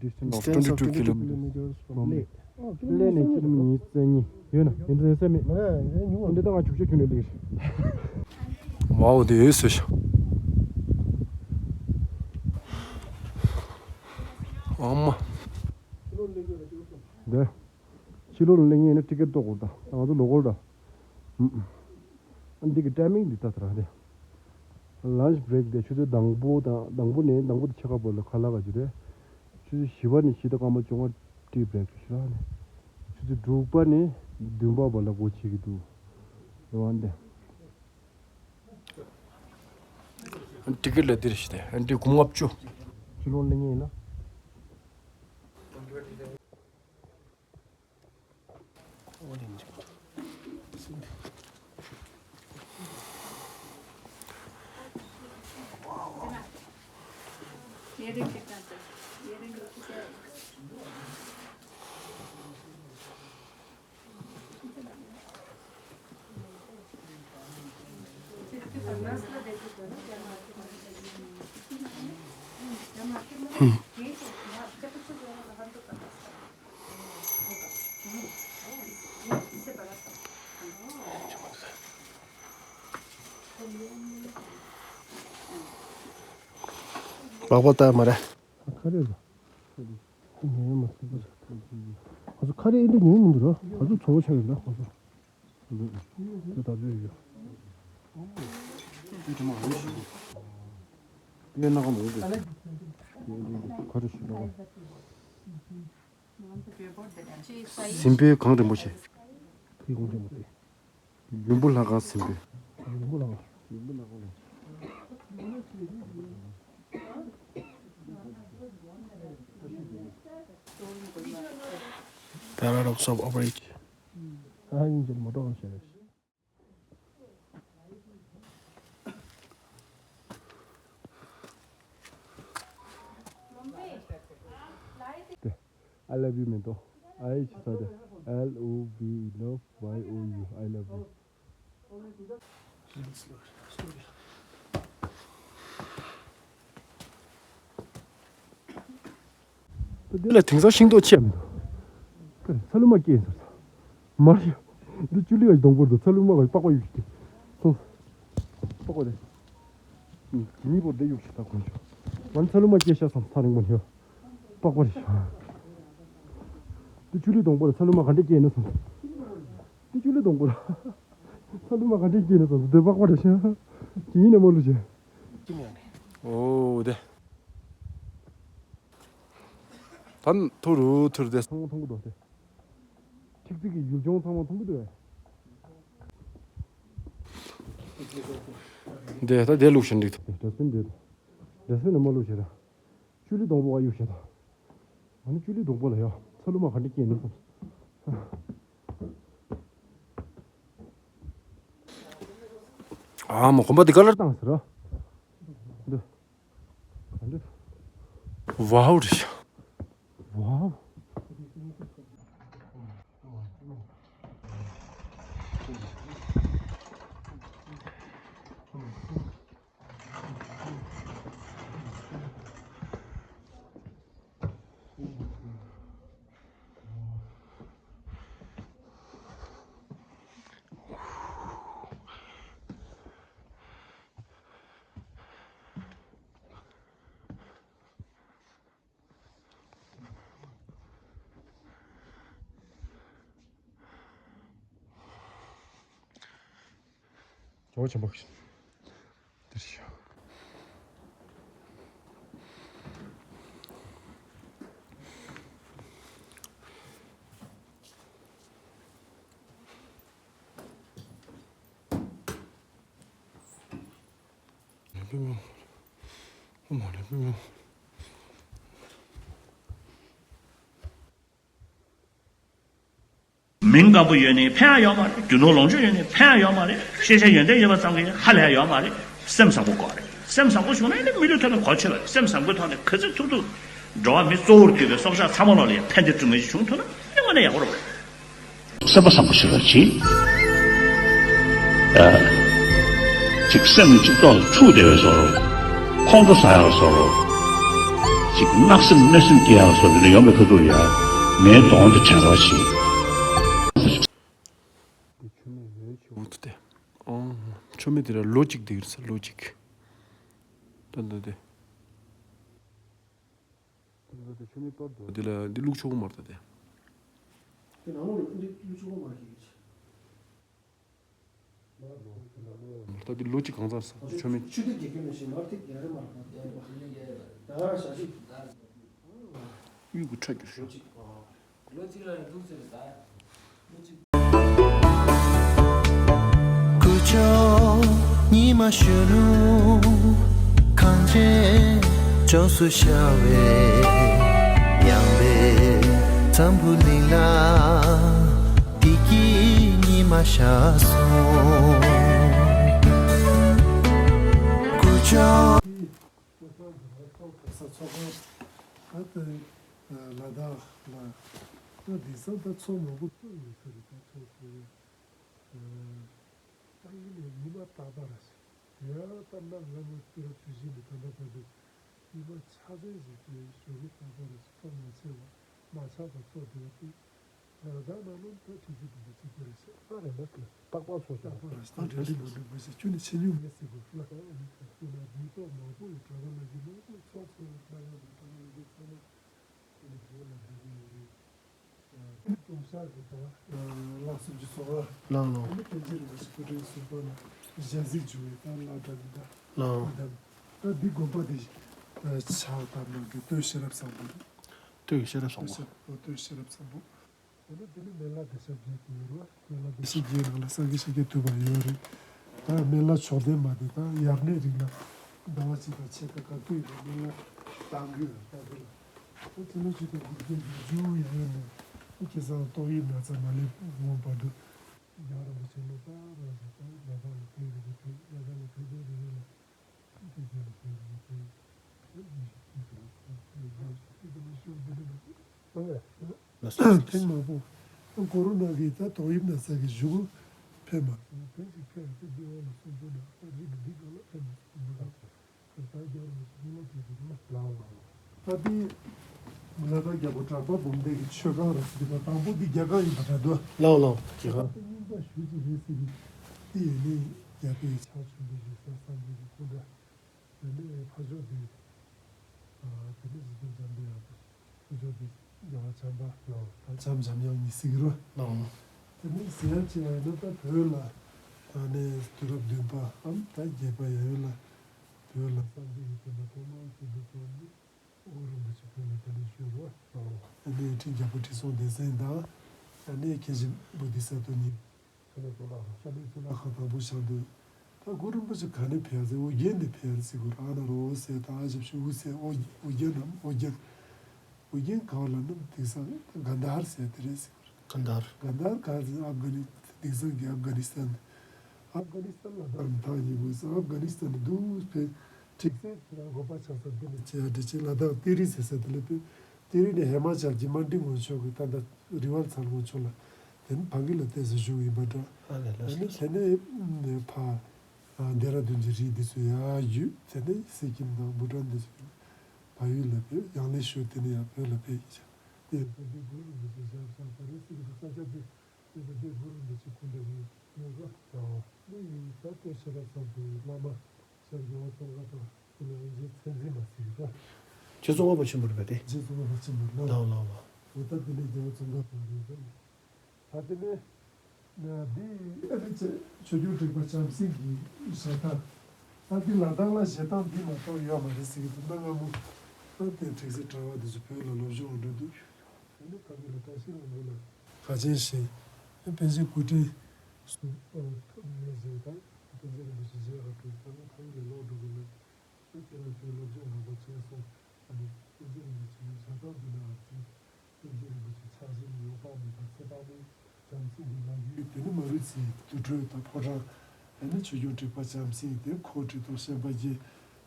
distance of twenty-two kilometers from Leh. ལེ་ནས་ཀི་ལོ་མི་ཉི་ཤུ་རྩ་གཉིས། ཡོད་ན་ཡིན་ཚན་ས་མེད། འདི་ལྟ་བ་བྱུག་ཆ་ཁྱོན་ནས་ལེགས། ཝའོ་དེ་ཡོད་ཟེར་ཤག་ཨ་མ། འདི་ཕྱི་ལོགས་ལ་སླེབས་མཁན་ཡིན་ན་ཊི་ཀེ་ཊི་ལྡོག་དགོས། ད་ང་ཚོ་ལོ་ཀལ་ར། ཨ་འདི་གི་ཊའི་མིང་འདི་ལྟ་དྲག་རེད། ལན་ཆི་བྷི་རེག་དེ་ཆུ་ཚོད་དང་པོ་དང་། དང་པོ་ནས་དང་པོ་དང་ཕྱེད་ཀ་བར་ལ་ཁ་ལག་ག་ཅིག་རེད། ཆུ་ཚོད་བཞི་པ་ནས་བཞི་དང་སྐར་མ་བཅོ་ལྔ་ཊི་བྷི་རེག་ཞིག་རག་ནས། ཆུ་ཚོད་དྲུག་པ་ནས་བདུན་པ་བར་ལ་སྒོ་ཕྱེ་གི་འདུག་རེད་བ་འདི། ཊི་ཀེ་ཊི་ལ་འདིར་ཞིག་སྟེ་འདི་དགུ་ལྔ་བཅུ། ཕྱི་ལོགས་སླེབས་མཁན་ཡིན་ན། པགས་པ་བཏགས་མ་རེད། ཁ་རེད་ལ། ཉན་མ་ཐུབ་པ། ཁ་ཚོ་ཁ་རེད་ཨེ་འདྲ་ཉན་མི་འདུག་ར། ཁ་ཚོ་ཚོ་བོ་ཆགས་ཡོད་ལ་ཁ་ཚོ། དེ་ད་ཚོད་ཡོད། དེ་དྲི་མ་ཨ་ནི་ཞིག་གོ། དེ་ན་ག་མ་ཡོད་དེ། ཁ་རེད་ཞིག་ལ། སྲིན་པོའི་གངས་རིན་པོ་ཆེ། དེ་གོང་ཆེན་པོ་དེ། ལྷུན་པོ་ལྷ་ཁང་སྲིན་པོའི། ལྷུན་པོ་ལྷ་ཁང་། ལྷུན་པོ་ལྷ་ཁང་ལ། Paradox of Average. ཨ་ཡིན་ཅེས་མ་གཏོགས་བཤད་རེད། དེ། I love you མི་འདུག I H ས་དེ། L O V love Y O U I love you། འདི་ལ་དེང་སང་ཤིང་ཏོག་ཆེ་མི་འདུག་ཚ་ལུ་མ་སྐྱེས་ཟེར། མར་ཡ། འདི་ཅུ་ལི་བའི་སྡོང་པོ་འདུག་ཚ་ལུ་མ་ག་པགས་པ་ཡོད་ཀྱི། སོང་། པགས་པ་རེད། དེ་གཉིས་པོ་འདི་གཡུག་ཤི་ད་དཀོན་མཆོག་ང་ཚ་ལུ་མ་སྐྱེས་ཤ་སང་ཚ་རིང་པོ་ཉོ། པགས་པ་རེད་ཤག་འདི་ཅུ་ལི་སྡོང་པོ་རེད། ཚ་ལུ་མ་ག་འདྲས་སྐྱེས་ནས་སོང་། འདི་ཅུ་ལི་སྡོང་པོ་རེད། ཚ་ལུ་མ་ག་འདྲས་སྐྱེས་ནས་སོང་། འདི་པགས་པ་རེད་ཤག་ཡིན་ནས་མ་ལུ་བྱས། ཨོ་དེ། ད་ཐུ་རུ་ཐུར་དེ། ཚང་མ་མཐོང་གི་འདུག་དེ། ཁྲིག་ཁྲིག་གི་ཡུལ་ལྗོངས་ཚང་མ་མཐོང་གི་འདུག་བས། དེ་ད་དེ་བླུགས་ཤིང་འགྲིག་ཐུབ། འདྲ་སེ་འདྲ་སེ་ནས་མ་བླུགས་བྱས་ད། ཅུ་ལི་སྡོང་པོ་བ་གཡུག་བྱས་ད། ཨ་ནི་ཅུ་ལི་སྡོང་པོ་ལ་ཡ། ཚ་ལུ་མ་ག་འདྲ་སྐྱེས་ནས་སོང་། ཨ་མ་གོམ་པ་འདི་ག་ལ་བཏང་ཟེར་ར། འདི། ཝའོ་རེད་ཤག་ཝའོ། ཇོ་བོ་ཆེན་པོ། འདིར་ཤོག་ལེན་པའི་མིང་། ཨོ་མ་ལེན་པའི་མིང་། མིང་དཀར་པོ་ཡོད་ནི་ཕན་ཡང་ཡོད་མ་རེད། རྒྱུ་ནོར་ལོངས་སྤྱོད་ཡོད་ནི་ཕན་ཡང་ཡོད་མ་རེད། ཤེས་བྱ་ཡོན་ཏན་ཡོད་པ་ཙམ་གྱིས་ཧ་ལས་ཡོད་མ་རེད། སེམས་བཟང་པོ་དགོས་རེད། སེམས་བཟང་པོ་བྱུང་ན་ནི་མི་ལུས་ཐོབ་པའི་གོ་ཆོད་པ་རེད། སེམས་བཟང་པོའི་ཐོག་ནས་ག་ཚོད་ཐུབ་ཐུབ་འགྲོ་བ་མི་གཙོ་བོར་གྱུར་པའི་སྲོག་ཆགས་ཚང་མ་ལོག་ལ་ཡང་ཕན་བདེ་སྒྲུབ་མཁན་ཞིག་བྱུང་ཐུབ་ན་ནི་དངོས་གནས་ཡག་པོ་རེད། སེམས་པ་བཟང་པོ་ཞིག་ལ་བྱེད། ཨ། ཅིག་སེམས་གཅིག་ཐོག་ཏུ་འཁྲུག་བསྡད་པའི་བཟོ་འདྲ། ཁོང་ཁྲོ་ཟ་ཡག་བཟོ་འདྲ། ཅིག་བརྣབ་སེམས་གནོད་སེམས་སྐྱེ་ཡག་བཟོ་འདྲ་ཡོང་པའི་ཁ་ཐུག་ཡ། ངའི་གདོང་དུ་དྲན་རོགས་བྱེད། འདི་མཆོད་མེ་འོད་ཆེ་འོ་དེ། ཨང་། མཆོད་མེ་དེ་ལ་ལོ་གཅིག་བསྡད་ཀྱི་རེད་ཟེར། ལོ་གཅིག་ད་ད་དེ། དེ་ལ་འདི་བླུག་ཆོག་གི་མ་རེད་ད་དེ། དེ་ནང་ལོགས་ལ་འདི་བླུག་ཆོག་གི་མ་རེད་ཟེར་གྱི་རེད། ད་འདི་ལོ་གཅིག་གང་ཚར་ས་ཆོ་མེད། ཆུ་དེ་རྒྱལ་ཁྱོན་ནས་ཤིང་མར་ཐིག་ཡ་རེ་མར་གང་ཡ་རེ་མར་ཡ་ར་ཤ་ཤི། གཡུ་གུ་ཁྲ་གྱུར་ཤོག་ལོ་གཅིག་ལོ་གཅིག་ལ་ཡ་འདུག་ཟེར་ད། ལོ་གཅིག་ང་ཚོ་གེ་སར་ཚོགས་ཁང་ད་ལྟ་ལ་དྭགས་ལ་ད་དེང་སང་ད་ཚོགས་མང་པོ་བཙུགས་ཡོད་ས་རེད། ད་ཚོགས་ཚོགས་ཡ་ད་ཡིན་ནའི་ཉི་མ་རྟག་པར་རེད། དེ་ཡང་ད་གནའ་སྔ་མོ་དུས་རབས་བཅུ་བཞི་ནས་ད་ལྟ་བར་དུ་ཉི་མ་ཆ་ཚང་ཞིག་དེ་ཞོགས་ཀས་རྟག་པར་རེད། ཚོགས་མ་ཆགས་པ་མ་ཆགས་པ་ཚོགས་བསྡད་པ་དེ། ད་ལྟ་ནང་ལོགས་ད་ཁྲིག་ཁྲི་དུ་མ་ཚིག་པ་རེད་ཟེར། ཨ་རེད་ལ་ལྟག་པར་ཚོགས་ཀྱང་ལྟག་པར་རེད། ད་འབྲེལ་འདྲིས་མ་འགྲིག་པ་ཞིག་ཁྱོད་ནས་ཆེ་ཉུང་མེད་ཟེར་དགོས་ལ། ད་ཡང་མི་ཚོགས་མང་པོ་ཡི་གྲྭ་པ་ལ་གི་མང་པོ་ཚོགས་ཚོགས་ལ་ཡང་གྲྭ་པ་ལ་གི་ཚང་མ་ཁྱོད་ནས་བོད་ལ་བསྡད་ཀྱི་ཡོད་རེད། ཀྲུང་ཤ་གི་ད་ལག་སུམ་ཅུ་སོ་ལྔ། ལགས་ལགས། ཨ་ནི་བསྟན་འཛིན་རིན་པོ་ཆེ་སྐུ་ཕྲེང་གསུམ་པ་ལ་ཞལ་གཟིགས་བྱུང་བའི་ད་ལ་དྭགས་ནས་ད་ལགས། ད་ད་འདི་དགོན་པ་འདི་ཕྱག་བཏབ་གནང་མཁན་སྟོད་ཤེས་རབ་བཟང་པོ་རེད། སྟོད་ཤེས་རབ་བཟང་པོ། སྟོད་ཤེས་རབ་བཟང་པོ། འོ་ན་དེ་ནི་སྨན་བླ་བདེ་ཆེན་བརྒྱད་ཀྱི་ཡོད་རེད། སྨན་བླ་བདེ་ཆེན་བརྒྱད་ནང་ལ་སངས་རྒྱས་ཤཱཀྱ་ཐུབ་པ་ཡོད་རེད། ད་སྨན་བླ་མཆོག་ལྡན་མ་དེ་ད་དབྱར་གནས་རིང་ལ་ཟླ་བ་གཅིག་དང་ཕྱེད་ཀ་ག་དུས་ཡིན་སྨན་བླ་བཏང་གི་ཡོད། ད་དེ་ལ་ད་ཕྱི་ལོ་ཆིག་སྟོང་དགུ་བརྒྱ་བརྒྱད་ཅུ་ཡར་ལ་ཁ་སང་ཏོག་དབྱིབས་ན་ཚ་མ་སླེབས་སྔོན་བར་དུ་རྒྱལ་བ་རིན་པོ་ཆེ་ལོ་ལྟར་རང་བཞིན་ལྟར་ལ་དྭགས་ལ་ཕེབས་རེད་པས། ལ་དྭགས་ལ་ཕེབས་དུས་རེ་རེ་ལ། ཐེངས་མང་པོ་ཀོ་རོ་ན་གི་ད་ཏོག་དབྱིབས་ན་ཚ་གི་གཞུག་གུ་ཕེབས་མ་སོང་། ཕེབས་ཤིག་ཕེབས་ཏེ་འདི་འོག་ལ་སོང་ཚུལ་ན་ད་རིགས་འདི་གང་ལ་ཕེབས་མ་སོང་། མི་རག་ཁ་ད་རྒྱ་རུ་སོང་ལ་དེ་དེ་ལ་ལའོ་ལའོ། ད་དེ་ལ་དྭགས་རྒྱལ་པོ་གྲགས་པ་འབུམ་ལྡན་གྱི་མཆོད་ཁང་རེད་ཟེར་གི་ད་དང་པོ་འདི་རྒྱ་གར་ཡིན་པ་འདྲ་འདུག་ལའོ་ལའོ་རྒྱ་གར། ད་རྙིང་པ་ཞུ་ཅིག་རེད་ཟེར་གི་དེ་ཡིན་ནའི་རྒྱ་བལ་ཕྱག་མཆོད་འབུལ་ཞིག་ས་སངས་རྒྱས་ཀྱི་སྐུ་འདྲ། དེ་ནས་ཕ་ཕྱོགས་དེ། དེ་ནས་གཞི་རྟེན་འཇམ་པའི་དབྱངས་དང་། ཕ་ཕྱོགས་དེ་རྒྱལ་བ་བྱམས་པ་ལའོ། ད་བྱམས་འཇམ་དབྱངས་གཉིས་ཟེར་གི་རེད། ལའོ། དེ་ནས་ཟེར་ཡ་ཅིག་ཡང་ན་ད་བོད་ལ་ད་ནས་དུས་རབས་བདུན་པའམ་ད་བརྒྱད་པ་ཡན་ལ་བོད་ལ་སངས་རྒྱས་ཀྱི་བསྟན་པ་ཐོག་མར་སྐྱེས་འགྲོ་ཚོགས་ནི་གུ་རུ་རིན་པོ་ཆེ་བོད་ལ་དེ་ནས་བཞུགས་རོ། ད་ནས་ཁྲི་རྒྱལ་པོ་ཁྲི་སྲོང་ལྡེ་བཙན་དང་ད་ནས་མཁན་ཆེན་བོ་དྷི་ས་ཏྭ་གཉིས། ཤ་མེད་གཙུག་ལག་ཁང་། ཤ་མེད་གཙུག་ལག་ཁང་དང་པོ་ཆགས་དུས། ད་གུ་རུ་རིན་པོ་ཆེ་ག་ནས་ཕེབས་ཟེར་ཨོ་རྒྱན་ནས་ཕེབས་ཟེར་གོ་ཨ་ན་རོ་ཟེར་ད་ཨ་ཞབས་ཞུ་ཨུ་ཟེར་ཨོ་ཨོ་རྒྱན་ནམ་ཨོ་རྒྱན། ཨོ་རྒྱན་ག་བ་ལ་ནམ་དེང་སང་གན་དྷ་ཧར་ཟེར་དེ་རེད་ཟེར་གོ་གན་དྷ་ཧར། གན་དྷ་ཧར་ག་ཟེར་ཨབ་གྷ་ནི་དེང་སང་གི་ཨབ་གྷ་ནི་སི་ཐན། ཨབ་གྷ་ནི་སི་ཐན་ལ་ད་ཐག་ཉེ་པོ་ཟེར་ཨབ་གྷ་ནི་སི་ཐན་ནས་འདུག་ཕེབས་ཁྲིག་སེ་དེ་རང་དགོན་པ་ཆགས་ས་དེ་ནས་བྱས་ཨ་འདྲ་བྱས་ལ་དྭགས་ཏི་རི་ཟེར་ས་དེ་ལ་ཕེབས། དེ་རིང་ནས་ཧི་མ་ཅལ་གྱི་མན་ཌི་ངོས་ཕྱོགས་ཀྱི་ད་ལྟ་རི་ཝལ་ཚལ་ངོས་ཕྱོགས་ལ་དེ་ནི་ཕ་གི་ལ་ཏོག་ཙམ་བཞུགས་ཡིན་པ་འདྲ། ཨ་ལས་ལ་ཨ་ནི་ལས། དེ་ནས་ཕ་ལྡེ་ར་ལྡུན་གྱི་རི་འདི་ཚོ་ཡར་བརྒྱུད་དེ་ནས་སི་ཀིམ་དང་བྷུ་ཊན་འདི་ཚོ་ཕ་ཡུལ་ལ་ཕེབས། ཡང་ལེ་ཤོད་དེ་ནས་ཡང་བོད་ལ་ཕེབས་ཡིན་ཤག་དེ་ད་འདི་གུ་རུ་འདི་ཚོ་ཞབས་བཞག་པ་རེད་ཟེར་གི་འདུག་ས་ཆ་དེ། དེ་ལ་འདི་གུ་རུ་འདི་ཚོ་སྐུ་འདྲ་ཡོད་ཡོད་རོ། ཨོ། འདི་ཡིན་ད་ལྟོས་ཤེས་རབ་བཟང་པོའི་བླ་མ། ཤར་རྒྱལ་བ་ཙོང་ཁ་པ་སྐུ་ལ་དབྱེན་བྱེད་མཚན་འཛིན་མ་ཟེར་གི་ར། རྗེ་ཙོང་ཁ་པ་ཆེན་པོ་རེད་པས་དེ། རྗེ་ཙོང་ཁ་པ་ཆེན་པོ་ལ། ལའོ་ལའོ་ལའོ། འོ་ད་དེ་ནས་རྒྱལ་བ་ཙོང་ཁ་པ་རེད་པས། ད་དེ་ནས་ན་འདི་ཨ་ནི་ཆོས་སྐྱོང་ཁྲི་པ་བྱམས་སེང་གི་ཞལ་ཐང་། ད་འདི་ལ་དྭགས་ལ་ཞལ་ཐང་འདི་མ་གཏོགས་ཡོད་མ་རེད་ཟེར་གི་འདུག་གནའ་སྔ་མོ་ད་དེ་ཁྲིག་སེ་གྲྭ་པ་འདི་ཚོ་བོད་ལ་ལོག་བྱུང་འགྲོ་འདུག་དེ་ནས་ཕ་གི་ལ་བཀྲ་ཤིས་ལྷུན་པོ་ལ་ཁ་ཆེམས་བཞེས། པཎ་ཆེན་སྐུ་ཕྲེང་གསུམ་ཐོབ་མེད་ཟེར་དང་པཎ་ཆེན་རིན་པོ་ཆེ་རྗེས་ལ་ཕེབས་ད་ནི་ཕ་གི་ལ་ལོག་འགྲོ་དགོས་ལ། ཁྱེད་རང་ཚོའི་སློབ་སྦྱོང་ནང་པ་བྱས་སོང་། ཨ་ནི་པཎ་ཆེན་རིན་པོ་ཆེའི་ཞལ་ཐང་འདི་ན་ཨ་ཙི། པཎ་ཆེན་རིན་པོ་ཆེ་ཕྱག་ཆེན་ཡོད་པ་མེད་པ་ཚེ་དཔག་མེད་བྱམས་སེང་གི་ལོ་རྒྱུས་དེ་ནི་མ་རུ་ཙི་དུར་ཁྲོད་དང་ཕོ་བྲང་། དེ་ནི་ཆོས་སྐྱོང་ཁྲི་པ་བྱམས་སེང་དེ་ཁོ་ཁྲི་སྟོང་བཤན་པ་བརྒྱད་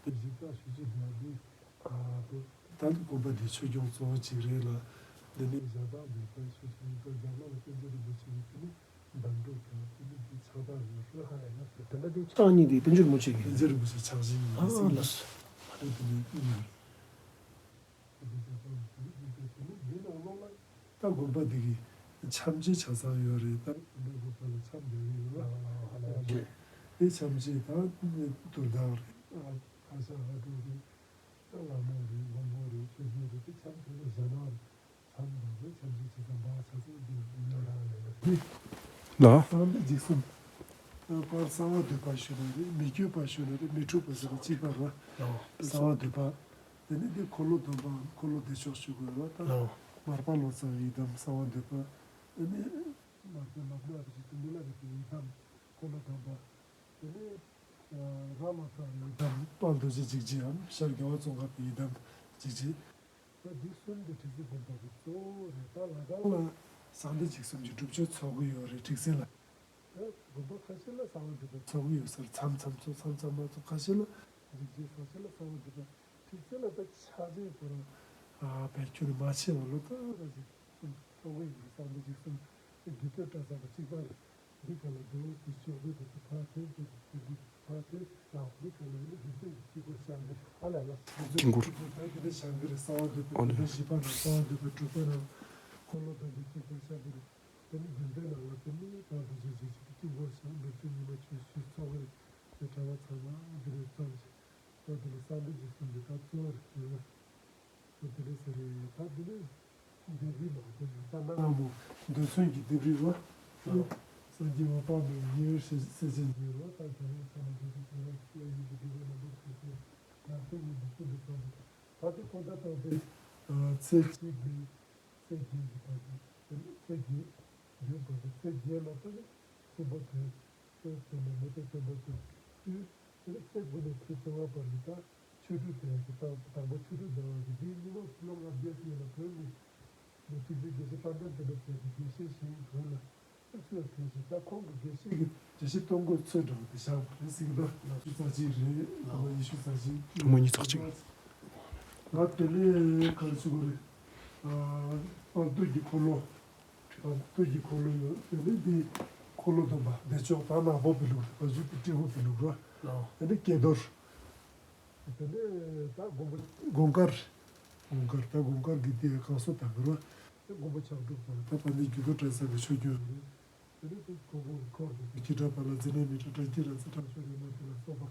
དེ་ཞིབ་ཚགས་ཞུ་ཅི་འདུག་ཨ་ནི། ད་དགོན་པ་འདི་ཆོས་སྐྱོང་གཙོ་བོ་གཅིག་རེད་ལ། འདི་ནི་ཞག་དང་འདོད་པ་ཞུ་ཞིང་ད་རྒྱབ་ལོགས་ལ་པཎ་ཆེན་རིན་པོ་ཆེ་གི་དེ་ནི་མདའ་གྲུ་དང་དེ་ནི་འདི་ཕྱག་རྟགས་ཡོད་རེད། ཨ་ཡིན་ན་དེ་འདྲ་འདི་ཕྱག་གཉིས་དེ་པཎ་ཆེན་རིན་པོ་ཆེ་གི། པཎ་ཆེན་རིན་པོ་ཆེ་ཕྱག་ཆེན་ཡིན་ཨ་ཟེར་ལ་གི་སོ། ཨ་ནི་དེ་ནི་ཡིན་ཡོད་རེད། དེ་ནི་ཞག་དང་འདོད་པ་ཞུ་ཞིང་དེ་ནི་འདི་ནང་ལོགས་ལ་ད་དགོན་པ་འདི་གི་འཆམ་ཆས་ཆ་ཚང་ཡོད་རེད། ད་དགོན་པའི་དགོན་པ་ལ་འཆམ་རྒྱག་གི་ཡོད་རེད། དེ་འཆམ་ཆས་ད་དུར་བདག་རེད། ཨ་ཁ་ཤ་ཧ་ཀྲུག་རེད། ལ་མོ་རེད། མགོན་པོ་རེད། ཆོས་སྐྱོང་རེད། དེ་འཆམ་དེ་ལ་ཞྭ་ནག་རེད། འཆམ་དང་པོའི་འཆམ་གཞི་ཆེ་ས་འབའ་ཆ་ཚང་འདི་ཡོད་རེད། ལ། གསང་བདེ་འཇིགས་གསུམ། པར་གསང་བ་འདུས་པ་ཞུ་ན་རེད། མི་བསྐྱོད་པ་ཞུ་ན་རེད། མི་འཁྲུགས་པ་ཟེར་བ་གཅིག་པ་རེད། གསང་བ་འདུས་པ། དེ་ནི་འདི་འཁོར་ལོ་སྡོམ་པའམ་འཁོར་ལོ་བདེ་མཆོག་ཞུ་དགོས་རེད། ད་མར་པ་ལོ་ཙཱ་བའི་ཡི་དམ་གསང་བ་འདུས་པ། དེ་ནི་མར་པ་ལམ་སྣ་རིགས་ཀྱི་དུམ་བུ་ལ་རིགས་ཀྱི་ཡི་དམ་འཁོར་ལོ་སྡོམ་པ། དེ་ནས་ར་ལོ་ཙཱ་བའི་ཡི་དམ་དཔལ་རྡོ་རྗེ་འཇིགས་བྱེད་འམ་ཤར་རྒྱལ་བ་ཙོང་ཁ་པའི་ཡི་དམ་འཇིགས་བྱེད། ད་འདི་གསུམ་འདི་ཁྲི་སྲིད་དགོན་པ་གི་གཙོ་བོ་རེད། ད་ལ་དྭགས་ལ་གསང་བདེ་འཇིགས་གསུམ་གྱི་སྒྲུབ་མཆོད་ཚོགས་ཀྱི་ཡོད་རེད། ཁྲིག་སེ་ལ། ད་དགོན་པ་ཁ་ཤས་ལ་གསང་བ་འདུས་པ་ཚོགས་ཀྱི་ཡོད་ས་རེད། མཚམས་མཚམས་ཚོགས་མཚམས་མཚམས་མ་ཚོགས་ཁ་ཤས་ལ་འཇིགས་བྱེད་ཚོགས་ཁ་ཤས་ལ་གསང་བ་འདུས་པ། དེ་ཚེ་ལ་ད་ཆགས་ཅན་ཁོ་རང་བེད་སྤྱོད་མ་བྱས་པ་ལོ་ཏོག་ཙམ་ཅིག་གསུང་གི་ཡིན། བསམ་པ་ཅིག་གསུང་། དགེ་ཐོས་གྲྭ་ཚང་གི་གཅིག་པ་རེད། འདི་ག་ལ་འདུག་དེ་ཕྱོགས་འདི་དེ་ཚོ་ཕར་ཐོན་ཅིག་དེ་འདི་དེ་ཚོ་ཕར་ཐོན་ལ་འདི་ག་ལ་ཡིན་ན་དེ་ཚོ་གཅིག་པ་བཤད་འདི་ཨ་ལ་ལ་དེ་ཚོ་དཀྱིལ་འཁོར་དེ་ཚོ་ད་དེ་འདྲ་བཤད་འདི་རེད། གསང་བ་འདུས་པའི་ཨོ་དེ་ལེ། འདྲ་བཞི་པ་རང་གསང་བ་འདུས་པའི་དྲུག་པ་རང་འཁོར་ལོ་སྡོམ་པའི་གཅིག་པ་བཤད་འདི་རེད། དེ་ནི་རྒྱུ་མཚན་ནང་ལ་དེ་ནི་ད་འདི་ཚོ་ཞིག་ཅིག་དཀྱིལ་འཁོར་བཤད་འདི་ཚོ་ཉི་མ་ཆུ་ཆུ་ཚོགས་རེད། དེ་གྲྭ་པ་ཚང་མ་འདི་རེད་ཙམ་ཞིག་ད་དེ་ལ་གསང་བ་འདུས་གསུམ་འདི་ད་གཙོ་བོ་རེད། དེ་ལས་ཟེར་རེད། ད་དེ་ལས་ལྡེབས་རིས་མང་པོ་ཡོད། ད་སྣང་ངོ་འདོད་མཚོན་གྱི་ལྡེབས་རིས་རོ། སངས་རྒྱས་འོད་དཔག་མེད་ཉེ་བའི་སྲས་སྲས་ཆེན་གྱི་རོ། ད་དེ་ལས་ཚང་མ་འདོད་པའི་དེ་ལ་ཁྱེད་ཡིད་ཀྱི་སྡིག་པ་རྣམ་པར་སེལ་ཏེ་ནམ་མཁའི་ཉི་མ་ཀུན་ཏུ་ཕོབ་པའི། ད་དེ་ཁོ་ད་ལྟ་དེ་ཚེས་གཅིག་ནས་ཚེས་བརྒྱད་ཀྱི་བར་དུ། དེ་ནས་ཚེས་བརྒྱད་བརྒྱད་བར་དུ། ཚེས་བརྒྱད་ལ་ད་ནི་སྲིན་པོ་དེ། ཚེས་བརྒྱད་ནས་མེ་ཏོག་སྟོན་པ་ཚོ་དུས་དེ་ཚེས་དགུ་ནས་ཚེས་བཅོ་ལྔ་བར་གྱི་ད་ཆོ་འཕྲུལ་དེ་ཡང་གི་ད་དང་པོ་ཆོ་འཕྲུལ་སྟོན་པ་གི་དེའི་སྔོན་མ་ལོ་ལྔ་བརྒྱ་ཙམ་ལ་བོད་ནས་ནས་ཐུགས་རྗེ་དགེ་བཤེས་དཔལ་ལྡན་དོན་གྲུབ་ཟེར་གྱི་དགེ་བཤེས་ཤིག་བོད་ལ་ཨ་ཚུར་ཕེབས་ཤིང་། ད་ཁོང་གི་དགེ་བཤེས་ཀྱི་དགེ་བཤེས་སྟོན་གོ་ཚོད་འདྲ་བ་དེ་བཞག་པ་རེད་ཟེར་གི་འདུག་ལགས་སོ། ཉི་ཤུ་རྩ་གཅིག་རེད། ལགས་སོ། ཉི་ཤུ་རྩ་གཅིག་ཐུན་མོང་ཉི་ཤུ་རྩ་གཅིག་ང་དེ་ལས་ག་རེ་ཞུ་དགོས་རེད། ཨ་དཔལ་དུས་ཀྱི་འཁོར་ལོ། ཨ་དུས་ཀྱི་འཁོར་ལོ་ཡོད། དེ་ནས་འདི་འཁོར་ལོ་སྡོམ་པ་བདེ་མཆོག་ད་ནག་པོ་བི་ལུག་རེད། བ་ཞུ་དེ་སྤྲེའུ་བི་ལུག་རེད། ལགས། དེ་ནས་ཀྱེ་རྡོར། དེ་ནས་ད་མགོན་པོ་དགོངས་དཀར། དགོངས་དཀར་ད་དགོངས་དཀར་གྱི་དེ་གང་སོ་དག་གི་རེད། དེ་མགོན་པོ་ཕྱག་དྲུག་དང་ད་ཕ་ནི་རྒྱུད་སྟོད་གྲྭ་ཚང་གི་ཆོས་སྐྱོང་རེད། དེ་ནས་དེ་མགོན་པོ་འཁོར་དེ་ཁྱི་ཁྲ་པ་ལ་ཛི་ནའི་མི་ཏྲ་བྲག་སྐྱིད་ར་ཛི་དྲག་ཤོས་རེ་མ་དེ་ལ་སོགས་པ།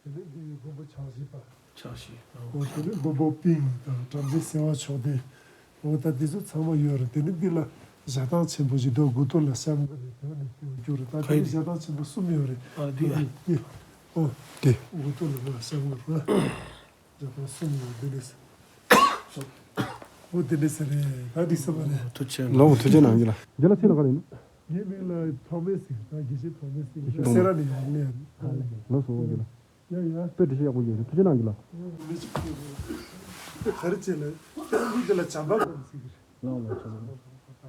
དེ་ནས་འདི་ཡི་མགོན་པོ་ཕྱག་བཞི་པ། ཕྱག་བཞི། ཨོ། དེ་ནས་མགོན་པོ་པིང་དང་བྲམ་ཟེ་སེ་བ་མཆོག་ལྡན། འོ་ད་འདི་ཚོ་ཚང་མ་ཡོད་རེད། དེ་ནས་འདི་ལ་ཞལ་ཐང་ཆེན་པོ་ཞིག་འདུག་དགུ་ཐོག་ལ་ཤམ་བུ་རེད། དེ་ནས་དེ་རྒྱུ་རེད། ད་ག་དེ་ཡི་ཞལ་ཐང་ཆེན་པོ་གསུམ་ཡོད་རེད། ཨ་དེ་ཡ། དེ་ཨོ། དེ་དགུ་ཐོག་ལ་མ་ཤམ་བུ་རེད། ཞལ་ཐང་གསུམ་ཡོད་འདི་ནས། ཨོ་དེ་འདྲ་ཟེར་རེད། ད་འགྲིག་ས་མ་རེད། ཐུགས་རྗེ་ལགས། ཐུགས་རྗེ་གནང་རྒྱུ་ལ། རྒན་ལགས་ཚེ་ལ་ག་རེ་ཡིན། ངའི་མིང་ལ་ཐོགས་མེད་ཟེར། ད་དགེ་བཤེས་ཐོགས་མེད་ཟེར། སེ་ར་ནས་ཡར་སླེབས། ལགས་སོ་རྒན་ལགས། ཡ་ཡ། དཔེ་འགྲེལ་བཤད་ཡག་པོ་ཡོད་རེད། ཐུགས་རྗེ་གནང་རྒྱུ་ལ། མི་གཅིག་གིས་དཔེ་ག་རེ་བྱས་ལ་དཔེ་མི་འདི་ལ་བྱམས་པ་སྒོམ་ཟེར་གི་རེད། ལགས་ལགས། བྱམས་པ།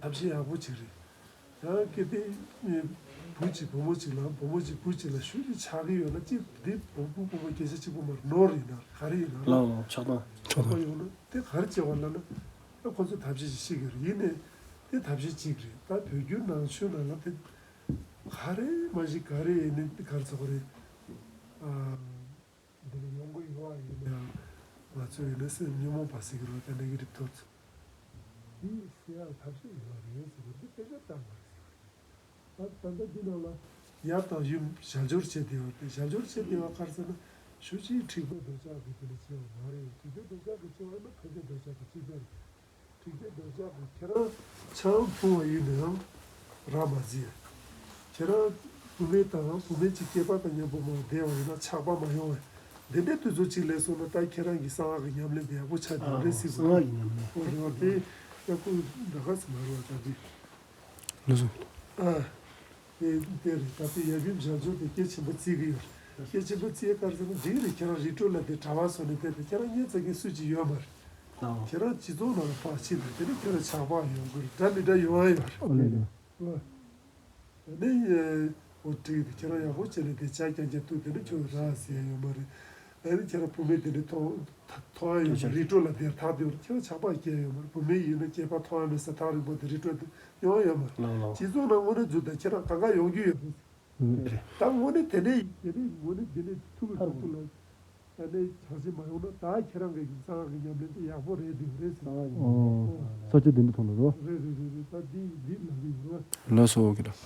ཐབས་ཤེས་ཡག་པོ་ཅིག་རེད། ཡང་གལ་ཏེ་བུ་གཅིག་བུ་མོ་གཅིག་ལ་བུ་མོ་གཅིག་བུ་གཅིག་ལ་ཤུལ་གཅིག་ཆགས་ཀྱི་ཡོད་ན་གཅིག་འདི་བུ་བུ་བུ་མོ་སྐད་ཆ་གཅིག་པུ་མར་ནོར་ཡིན་ན་ག་རེ་ཡིན་ན། ལགས་ལགས། ཆགས་སྡང་། ཆགས་སྡང་ཡོང་ན་དེ་ག་རེ་བྱེད་པ་ལབ་ན། ཨ་ཁོ་ཚོས་ཐབས་ཤེས་ཅིག་ཤེས་ཀྱི་རེད། ཡིན་ནའི་དེ་ཐབས་ཤེས་གཅིག་རེད། ད་བོད་བརྒྱུད་ནང་ཆོས་ནང་ལ་དེ་ག་རེ་མ་གཞི་ག་རེ་ཡིན་ནའི་ག་རེ་ཚོགས་རེད། ཨ། འདི་ལ་ཡོང་གི་ཡོད་པ་ཡིན་ན་ཡང་ང་ཚོ་ཡིན་ན་སེམས་ཉོན་མོངས་པ་ཟེར་གྱི་རེད་པ། ད་ནེ་གེ་ཊིབ་ཐོཊ་ཚོ། འདི་སེལ་ཡག་ཐབས་ཤེས་ཡོད་རེད་ཟེར་བ་འདི་དཔེ་ཆ་ལྟར་མ་རེད་ཟེར་བ་རེད། ད་ད་ལྟ་འདི་ནང་ལ་ཡབ་དང་ཡུམ་ཞལ་སྦྱོར་བྱས་བསྡད་པ་དེ། ཞལ་སྦྱོར་བྱས་བསྡད་པ་ག་རེ་ཟེར་ན། ཞུ་ཅིག་འཁྲིག་པའི་འདོད་ཆགས་ཀྱིས་དེ་ལ་བྱས་པ་མ་རེད། འཁྲིག་པའི་འདོད་ཆགས་ཀྱིས་བྱས་པ་ཡིན་ན་འཕེལ་རྒྱས་འདོད་ཆགས་ཀྱིས་བྱས་པ་རེད། འཁྲིག་པའི་འདོད་ཆགས་ཀྱིས་ཁྱེད་རང་ཆང་འཐུང་བ་ཡིན་ན་ཡང་ར་མ་བཟི། ཁྱེད་རང་བུད་མེད་དང་བུད་མེད་ཀྱི་སྐྱེས་པ་དང་མཉམ་པོ་མར་བསྡད་པ་ཡིན་ན་ཆགས་པ་མ་ཡོང་བས། འདི་འདྲའི་དུས་ཚོད་ཅིག་སླེབས་སོང་ན་ད་ཁྱེད་རང་གི་གསང་སྔགས་ཀྱི་ཉམས་ལེན་དེ་ཡག་པོ་ཆགས་ཀྱི་ཡོད་རེད་ཟེར་གྱི་འདུག་གསང་སྔགས་ཀྱི་ཉམས་ལེན། ཨོ་རེད་བ། དེ་ཡག་པོ་འདྲ་ག་ཟེར་མ་རེད་བ་ད་འདི། ལགས་སོ། ཨ། དེ་དེ་རེད། ད་ལྟའི་ཡབ་ཡུམ་ཞལ་སྦྱོར་དེ་གལ་ཆེན་པོ་བརྩི་གི་ཡོད་རེད། གལ་ཆེན་པོ་བརྩི་ཡ་ག་རེ་ཟེར་ན་འགྲིག་རེད། ཁྱེད་རང་རི་ཁྲོད་ལ་དེ་གྲྭ་པ་བཟོ་ནས་བསྡད་དེ་ཁྱེད་རང་ཉན་ཚར་མཁན་སུ་གཅིག་ཡོད་མ་རེད། ལགས། ཁྱེད་རང་སྤྱི་ཚོགས་ནང་ལ་ཕར་ཕྱིན་ནས་དེ་ནས་ཁྱེད་རང་ཇག་པ་ཡོང་གི་རེད། འདྲ་མི་འདྲ་ཡོང་ཡ་ཡོད་རེད། ཨོ་ལེ་ལེ། ཨོ། དེ་ནས་འོ་འགྲིག་དེ་ཁྱེད་རང་ཡག་པོ་བྱས་ནས་དེ་ཇ་རྐྱང་རྐྱང་བཏུང་དེ་ནས་ཁྱོད་ར་ཟེར་ཡ་ཡོད་མ་རེད། ཨ་ནི་ཁྱེད་རང་བུད་མེད་དེ་འདྲ་མཐོང་མཐོང་ཡ་ཡོད་མ་རེད། རི་ཁྲོད་ལ་དེར་ཐག་དེ་བར་ཁྱེད་རང་ཇག་པ་སྐྱེལ་ཡོད་མ་རེད། བུད་མེད་ཡིན་ན་སྐྱེས་པ་མཐོང་ཡ་མེད་ས་ཐག་རིང་པོ་དེ་རི་ཁྲོད་དུ་ཡོང་ཡ་ཡོད་མ་རེད། ལགས་ལགས། སྤྱི་ཚོགས་ནང་དངོས་གནས་འཛུལ་དང་ཁྱེད་རང་གང་ག་ཡོང་རྒྱུ་ཡོད་རེད། རེད། ད་དངོས་གནས་དེ་ནས་དེ་ནས་དངོས་གནས་དེ་ནས་ཐུག་གི་ཐུག་ཐུག་ལ། ད་ནས་བྱང་ཆེ་མ་ཡོང་ན་ད་ཁྱེད་རང་གི་གསང་སྔགས་ཀྱི་ཉམས་ལེན་དེ་ཡག་པོ་རེད་འདུག་རེད་ཟེར། ཨོ། ས་ཆ་དེ་འདྲ་མཐོང་ལ་རོ། རེད་རེད་རེད་རེད། ད་འདི་འདི་ལབ་གི་ཡོད་རོ། ལགས་སོ་ཨོ་ཁེ་ལགས།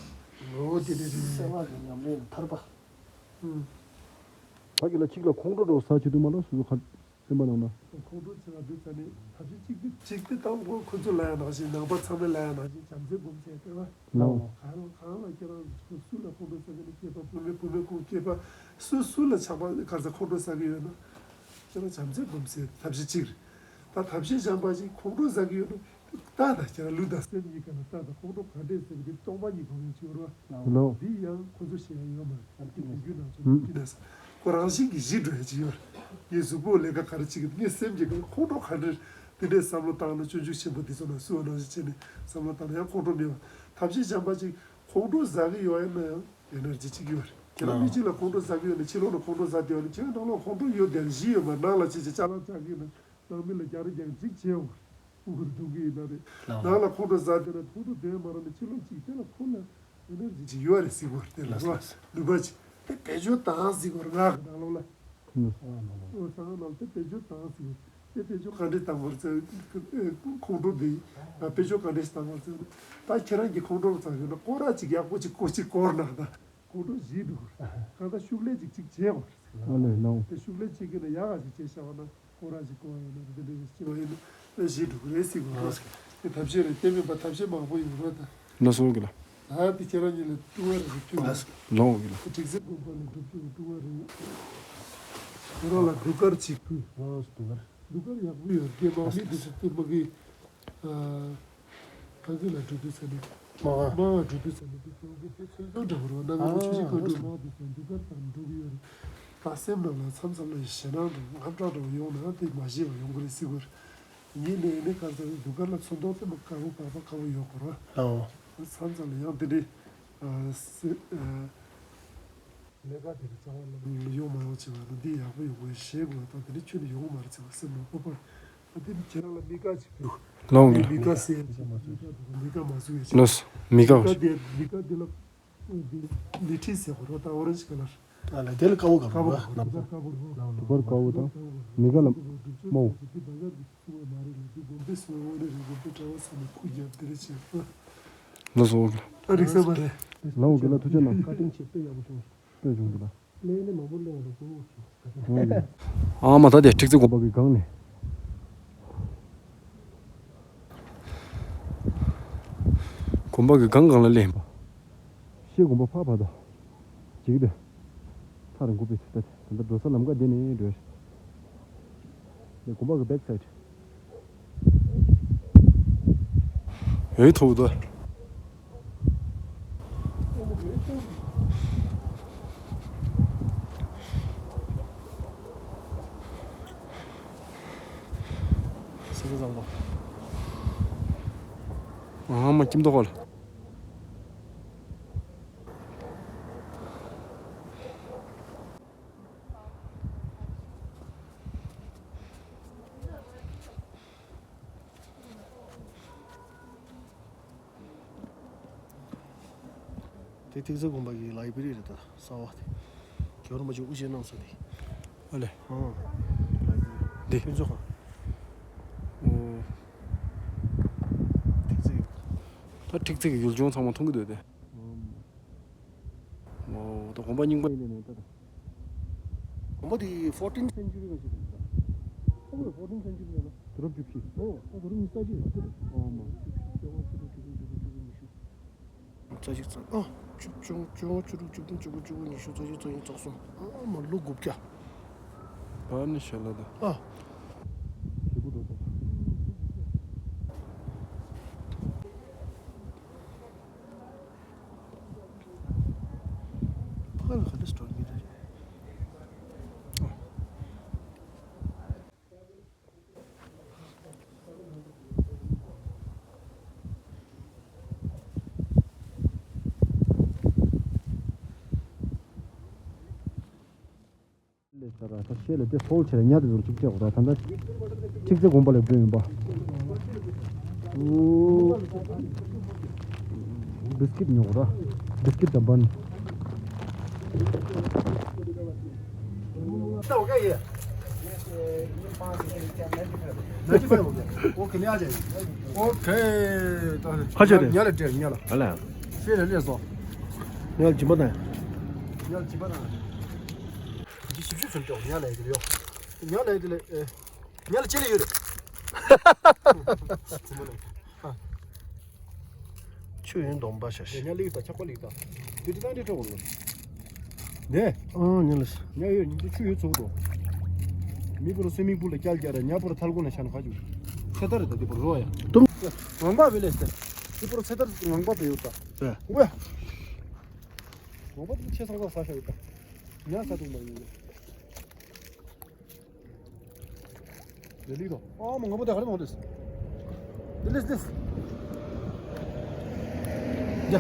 ཨོ་དེ་རེད་རེད། གསང་སྔགས་ཀྱི་ཉམས་ལེན་ལ་ཐར་པ། ཨུམ། ད་ཁེ་ལ་གཅིག་ལ་ཁོང་ཁྲོ་འདྲ་བོ་ཟ་བྱེད་དུས་མ་ལ་སོ་སོ་ཁ་སེམས་པ་ནང་ན། ཁོང་ཁྲོ་ཆེ་བ་འདི་ཙ་ནས་ཐབས་ཤེས་གཅིག་འདི་གཅིག་འདི་དང་ཁོ་ཁོ་ཚོ་ལ་ཡང་ནང་བཞིན་ནང་པ་ཚང་མས་ལ་ཡང་ནང་བཞིན་བྱམས་བརྩེ་སྒོམ་བྱས་ཏེ་བ། ལའོ། གང་ལ་གང་ལ་ཁྱེད་རང་ཚོ་སུ་ལ་ཁོང་ཁྲོ་ཟ་གི་ན་སྐྱེས་པ་བུད་མེད་བུད་མེད་ཁོང་སྐྱེས་པ་སུ་སུ་ལ་ཆགས་པ་ག་ས་ཁོང་ཁྲོ་ཟ་གི་ཡོད་ན། ཁྱེད་རང་བྱམས་བརྩེ་སྒོམ་ཟེར་ཐབས་ཤེས་གཅིག་རེད། ད་ཐབས་ཤེས་གཞན་པ་ཞིག་ཁོང་ཁྲོ་ཟ་གི་ཡོད་ན་ལྟ་དང་ཁྱེད་རང་ལུས་དང་སེམས་གཉིས་ཀ་ལ་ལྟ་དང་ཁོང་ཁྲོ་ག་འདྲས་ཟེར་གི་སྟོང་པ་ཉིད་སྒོམ་ཡོད་ཅིག་ཡོད་རེད་བ། ལའོ། འདི་ཡང་ཁོ་ཚོ་ཤེས་ཡ་ཡོད་མ་རེད། ཨ་ནི་དེ་རྒྱུད་ནང་ཚོ་ནི་ཀི་ན་ས་ཁོ་རང་བཞིན་གྱིས་ཞི་འགྲོ་ཡ་ཅིག་ཡོད་རེད། ངའི་གཟུགས་པོ་ལས་ཀ་ག་རེ་བྱེད་ཀྱི་ངའི་སེམས་ཀྱི་ཁོང་ཁྲོ་ག་འདྲས་དེ་འདྲས་བསམ་བློ་བཏང་ན་སྤྱོད་འཇུག་ཆེན་པོ་འདི་ཚོ་ན་སུ་བ་ནང་བཞིན་བྱས་ནས་བསམ་བློ་བཏང་ན་ཡང་ཁོང་ཁྲོ་མེད་པ། ཐབས་ཤེས་གཞན་པ་ཅིག་ཁོང་ཁྲོ་ཟ་གི་ཡོད་ཡ་ན་ཡང་ཨེ་ནར་ཇི་ཅིག་ཡོད་རེད། ཁྱེད་རང་མི་གཅིག་ལ་ཁོང་ཁྲོ་ཟ་གི་ཡོད་ན་ཕྱི་ལོགས་ལ་ཁོང་ཁྲོ་ཟ་བསྡད་ཡོད་ན་ཁྱེད་རང་ནང་ལོགས་ཁོང་ཁྲོ་ཡོད་བསྡད་ན་གཞི་ཡོད་མ་ནང་ལ་ཅི་ཅི་ཅ་ལག་བཅག་གི་ཡོད་ན་ནང་མི་ལ་རྒྱག་རེས་རྒྱག་རེས་ཅིག་བྱེད་འོང་། ཨུ་གུར་འདུག་གི་ཡིན་ན་རེད། ལགས། ནང་ལ་ཁོང་ཁྲོ་ཟ་བསྡད་ན་ཁོང་ཁྲོ་བསྡད་མ་རེད་ན་ཕྱི་ལོགས་ཅིག་དེ་ལ་ཁོང་ལ་ཨེ་ནར་ཇི་ཅིག་ཡོད་རེད་ཟེར་གོ་དེ་ལ་ལགས་རོ། ལགས། ནུས་པ་ཅིག་དེ་བེད་སྤྱོད་བཏང་ཟེར་གོ་རེད་ང་གི་ནང་ལོགས་ལ། ཨོ་ཚང་ནང་དེ་བེད་སྤྱོད་བཏང་ཟེར་གོ་དེ་བེད་སྤྱོད་ག་འདྲས་བཏང་བར་ཚེ་ཁོང་ཁྲོ་འདི་ང་བེད་སྤྱོད་ག་འདྲས་བཏང་བར་ཚེ་ད་ཁྱེད་རང་གི་ཁོང་ཁྲོ་ལ་ཚང་ཡོད་ན་སྐོར་ར་ཅིག་ཡག་པོ་ཅིག་ཀོ་ཅིག་སྐོར་ན་ད། ཁོང་ཁྲོ་ཞི་འགྲོ་གི་རེད། གང་ལྟར་ཤུགས་ལས་ཅིག་ཅིག་བྱས་པ་རེད། ཨ་ལས་ལོ། དེ་ཤུགས་ལས་ཅིག་གི་ནས་ཡག་ག་ཅིག་བྱས་བཞག་པ་ན་ཁོ་རང་ཅིག་གོ་ཡོད་ན་དེ་འདྲ་ཞིག་བྱས་པ་ཡིན་ན་ཞི་འགྲོ་གི་རེད་ཟེར་གི་རེད། དེ་ཐབས་ཤེས་རེད་དེ་མིན་པ་ཐབས་ཤེས་མང་པོ་ཡོད་རེད་ད། ལ་སོ་གི་ལ། ད་དེ་ཁྱེད་རང་གཉིས་ལ་ཀྲུང་ཨ་རེ་རེ་ཕུལ་བ། ལོ་གི་ལ། དེ་སྒྲིག་འཛུགས་དགོན་པ་ལ་སྒྲུབ་ཕུལ་བ་ཀྲུང་ཨ་རེ། ཁྱེད་རང་ལ་གདུགས་དཀར་ཅིག་ཕུལ། ཨོ་གདུགས་དཀར། གདུགས་དཀར་ཡག་པོ་ཡོད་རྒན་མང་མི་འདུག་ཟེར་དུས་མ་གི། ཨ། ག་གི་ལ་འགྲོ་དུས་ཚ་ནི། མ་ག་མ་ག་འགྲོ་དུས་ཚ་ནི་དེ་ཚོ་གི་དེ་ཚོ་ཚོ་འདྲ་བོ་རོ་ན་ང་ཚོ་ཆུ་ཆེན་ག་འགྲོ་མ་དེ་ཚོ་འདུག་གར་དང་འགྲོ་གི་ཡོད་རེད། ད་སེམས་ནང་ལ་མཚམས་མཚམས་ལ་ཞེད་སྣང་འདྲ་ངམ་སྐྲག་འདྲ་བོ་ཡོང་ན་དེ་མ་ཤེས་པ་ཡོང་གི་རེད་སྲིད་གོ་རེད། ངས་ནས་ནས་གར་ཚ་ནི་འདུག་གར་ལ་ཚོན་མདོག་དེ་མ་དཀར་པོ་བར་པ་དཀར་པོ་ཡོད་གོ་རོ། ཨོ། མཚམས་མཚམས་ལ་ཡང་དེ་འདྲའི་ཨ་སེ་ཨ། ལས་ཀ་དེ་གི་རྩ་བ་ལ་ཡོང་མ་ཡོང་བྱེད་པ་ན་འདི་ཡག་པོ་ཡོང་དགོས་ཞེས་དགོས་དང་དེ་ནི་ཁྱོད་ནི་ཡོང་མ་རེད་ཟེར་བ་སེམས་ནང་སྤོབས་པ། ཨ་དེ་ནི་ཁྱེད་རང་ལ་མི་དགའ་ཅིག་འདུག་ལོང་གི་མི་དགའ་ཟེར་ཡ་ཅིག་མི་དགའ་འདུག་མི་དགའ་མ་བཟོ་ཡ་ཅིག་ལོས་མི་དགའ་མི་དགའ་དེ་མི་དགའ་དེ་ལ་འདི་ལི་ཁྲི་ཟེར་བ་རོ་ད་ཨོ་རེན་ཇི་ཁ་ལར། ཨ་ལ་དེ་ལ་དཀར་པོ་དཀར་པོ་དཀར་པོ་རོ་དཀར་པོ་རོ། དུ་པར་དཀར་པོ་དང་མི་དགའ་ལ་མོ། སུ་བ་མ་རེད་ལ་དེ་དགོན་པའི་སུ་བ་འོ་ནི་རེད་དགོན་པའི་གྲྭ་བ་ཚོ་ནི་ཁུ་རྒྱབ་དེ་རེད་ཅེས་ལོ་སོ། ཨ་རིག་ས་མ་རེད། ལའོ་གི་ལ་ཐུགས་རྗེ་གནང་བཀའ་དྲིན་ཆེ་དཔེ་ཡག་པོ་བྱུང་། དཔེ་བྱུང་འདུག་ལ། ལས་ནི་མང་པོ་ལས་འདུག་གོ། ཨ་མ་ད་དེ་ཁྲིག་རྩེ་དགོན་པ་གི་སྒང་ནས། དགོན་པ་གི་སྒང་སྒང་ལ་སླེབས་པ། ཤེལ་དགོན་པ་ཕར་ཕར་དང་། ཅིག་དེ། ཐག་རིང་པོ་པའི་ཚེ་ད་དེ་ད་འགྲོ་ས་ལམ་ཀ་འདི་ནས་འགྲོ་ཡ་ཞིག་དེ་དགོན་པ་གི་བེག་སའིད། ཡོད་ཐོག་ཏུ། སི་ཁྲོན་བཟང་པོ། ཨ་མ་ཁྱིམ་ཐོག་ལ། དེ་ཐིག་ཚེ་དགོན་པ་གི་ལའི་བྷྲེ་རི་རེད་ད། གསར་བ་དེ། རྒྱལ་བ་རིན་པོ་ཆེ་དབུ་ཅན་གནང་ས་དེ། ཨ་ལེ། ཨང་། ལའི་བྷྲེ་རི། འདི་ཕུན་ཚོགས་ཁང་། ཨོ། ཐིག་ཚེ་གི། ད་ཐིག་ཚེ་གི་ཡུལ་ལྗོངས་ཚང་མ་མཐོང་གི་འདུག་དེ། ཨང་། ཨོ། ད་དགོན་པ་རྙིང་པ་ཡིན་ནའི་ད་ད། དགོན་པ་དེ་ཕོར་ཊིན་སེན་ཅུ་རི་ལ་བྱེད་པ་རེད་ད། ཨོ་ཕོར་ཊིན་སེན་ཅུ་རི་ལ་ན། དུས་རབས་བཅུ་བཞི། ཨོ་ད་དུས་རབས་ཉི་ཤུ་རྩ་གཅིག་རེད་ད། ཨོ་མ། བཅུ་བཞི་བཅོ་ལྔ་བཅུ་དྲུག་བཅུ་གཉིས་བཅུ་གསུམ་བཅུ་བཞི། རྩ་གཅིག་རྩ། ཨ། བཅུ་བཅུ་བཅུ་བཅུ་དྲུག་བཅུ་བདུན་བཅུ་དགུ་བཅུ་དགུ་ཉི་ཤུ་རྩ་གཅིག་རྩ་གཉིས་རྩ་གསུམ། ཨ་མ་ལོ་དགུ་བརྒྱ། ད་ནི་ཞལ་ལག་དང་། ཨ། ཞེ་པོ་འགྲོ་ཐུབ། ཕ་གི་ལ་ག་འདྲ་སི་ཊོར་གཉིས་རེད། ལས་ས་ར་ས་ཤེལ་ལས་དེ་ཧོལ་ཆེ་ལ་ཉ་དེ་ཚོར་ཅིག་སྤྲད་འོ་ར་ད་ད་ཁྲིག་རྩེ་དགོན་པ་ལ་འགྲོ་ཡིན་པ། ཨུ། བིས་ཀིད་ཉོ་ར། བིས་ཀིད་དང་བན། ཨོ་ཁེ། ཧ་ཅང་རེད། ཉ་ལ་སྤྲད་ཉ་ལ། ཨ་ལ། ཤེལ་ལ་སླེབས་སོང་། ཉ་ལ་སྦྱིན་པ་དང་། ཉ་ལ་སྦྱིན་པ་དང་། ཞིབ་ཞིབ་ཟིན་ཏོ་ཉ་ལ་ཡི་ལ་ཡོ། ཉ་ལ་ཡི་ལ་ཨེ། ཉ་ལ་ཅི་ལ་ཡོད་རེད། ཆུ་ཡོན་སྡོམ་པ་ཤ་ཤ། ཉ་ལ་ཡི་ད་ཆག་པ་ལ་ཡི་ད། དེ་དེ་དང་དེ་ཐོག་ལ། ནས། ཨ་ཉ་ལ་ཤ། ཉ་ཡོད་ཉིན་དེ་ཆུ་ཡོད་ཚུགས་དོ། མི་བུ་རུ་སེ་མི་བུ་ལ་སྐྱལ་རྒྱ་ར་ཉ་བུ་རུ་ཐལ་གོ་ན་ཤ་ན་ཁ་ཅུ། ཚེ་ཐར་རེད་ད་དེ་བུ་རུ་རོ་ཡ། དུམ། ངང་པ་བེ་ལེ་སྟེ། དེ་བུ་རུ་ཚེ་ཐར་ངང་པ་བེ་ཡོད་ད། ཨེ། ཝེ། ངང་པ་དེ་ཆེ་སང་ས་ས་ཤ་ཡོད་ད། ཉ་ས་དུང་མ་ཡིན། ལེ་ལི་རོ། ཨ་མ་ང་པོ་དེ་ཧ་རེ་མ་ཧོ་ཏེས། ལེ་ལེ་ལེ། ཡ།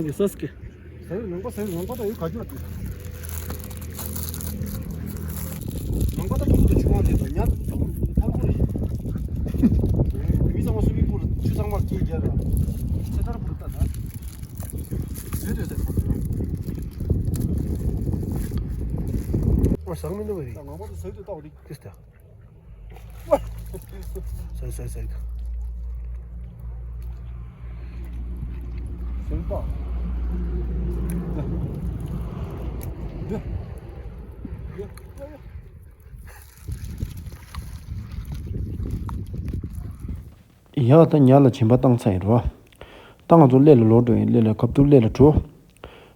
ཡོད་ས་སྐད། ཟ་ཡི་ལུང་པ་ཟ་ཡི་ལུང་པ་ད་ཡོད་ག་རྒྱུ་ལ་དེ། ལུང་པ་ད་ཁྱུག་ཏུ་ཆུ་བང་རེད་དོ་ཉ་ཐང་ཐང་པོ་རེད། མི་ཚང་མ་སུ་མི་པུར་ཆུ་ཚང་མ་སྐྱེས་རྒྱ་ར། ཚེ་ཐར་པུར་ད་ད། ཟོས་དོད་ཟེར་གོ་ད། ཨོ་ཟང་མི་འདུག་བས། ད་ང་མ་ད་ཟོས་དོད་ད་འོ་རེད། ཏིས་ཏ། སལ་སལ་སལ། སལ་པ། ཡ་ད་ཉ་ལ་བྱིན་པ་བཏང་ཚར་ཡིན་རོ། ད་ང་ཚོ་གླེ་ལ་ལོག་འགྲོ་ཡིན། གླེ་ལ་ཁབ་ཏུ་གླེ་ལ་འགྲོ།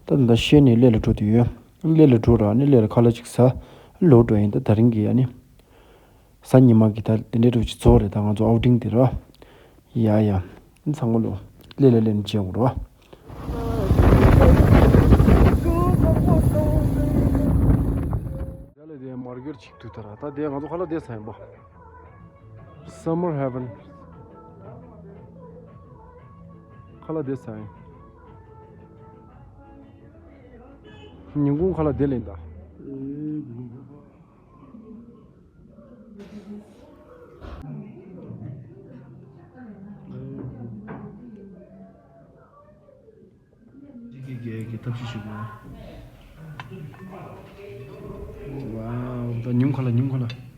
ད་ད་ཤེས་ནས་གླེ་ལ་འགྲོ་དུ་ཡོད། གླེ་ལ་འགྲོ་ར་ནི་གླེ་ལ་ཁ་ལག་ཅིག་ཟ། ལོག་འགྲོ་ཡིན། ད་ད་རིང་གི་ཡ་ནི། གཟའ་ཉི་མ་གི་ད་དེ་འདྲའི་རུ་ཅིག་ཚོགས་རེད། ད་ང་ཚོ་ཨའུ་ཊིང་དེ་ར། ཡ་ཡ། ཚང་མ་ལོ། ལེ་ལེ་ལེ་ནི་བྱེད་འོང་རོ། ཡ་ལེ་དེ་མར་གེར་ཅིག་ཏུ་ད་ར། ད་དེ་ང་ཚོ་ཁ་ལག་དེ་ས་ཡིན་པ། Summer Heaven། ཁ་ལག་དེ་ས་ཡིན། ཉིན་གུང་ཁ་ལག་དེ་ལེན་ད། ཀྱི་རྒྱལ་གྱི་ཐབས་ཤེས་ཞུ་དགོས། ཝའོ། ད་ཉུང་ཁ་ལ་ཉུང་ཁ་ལ།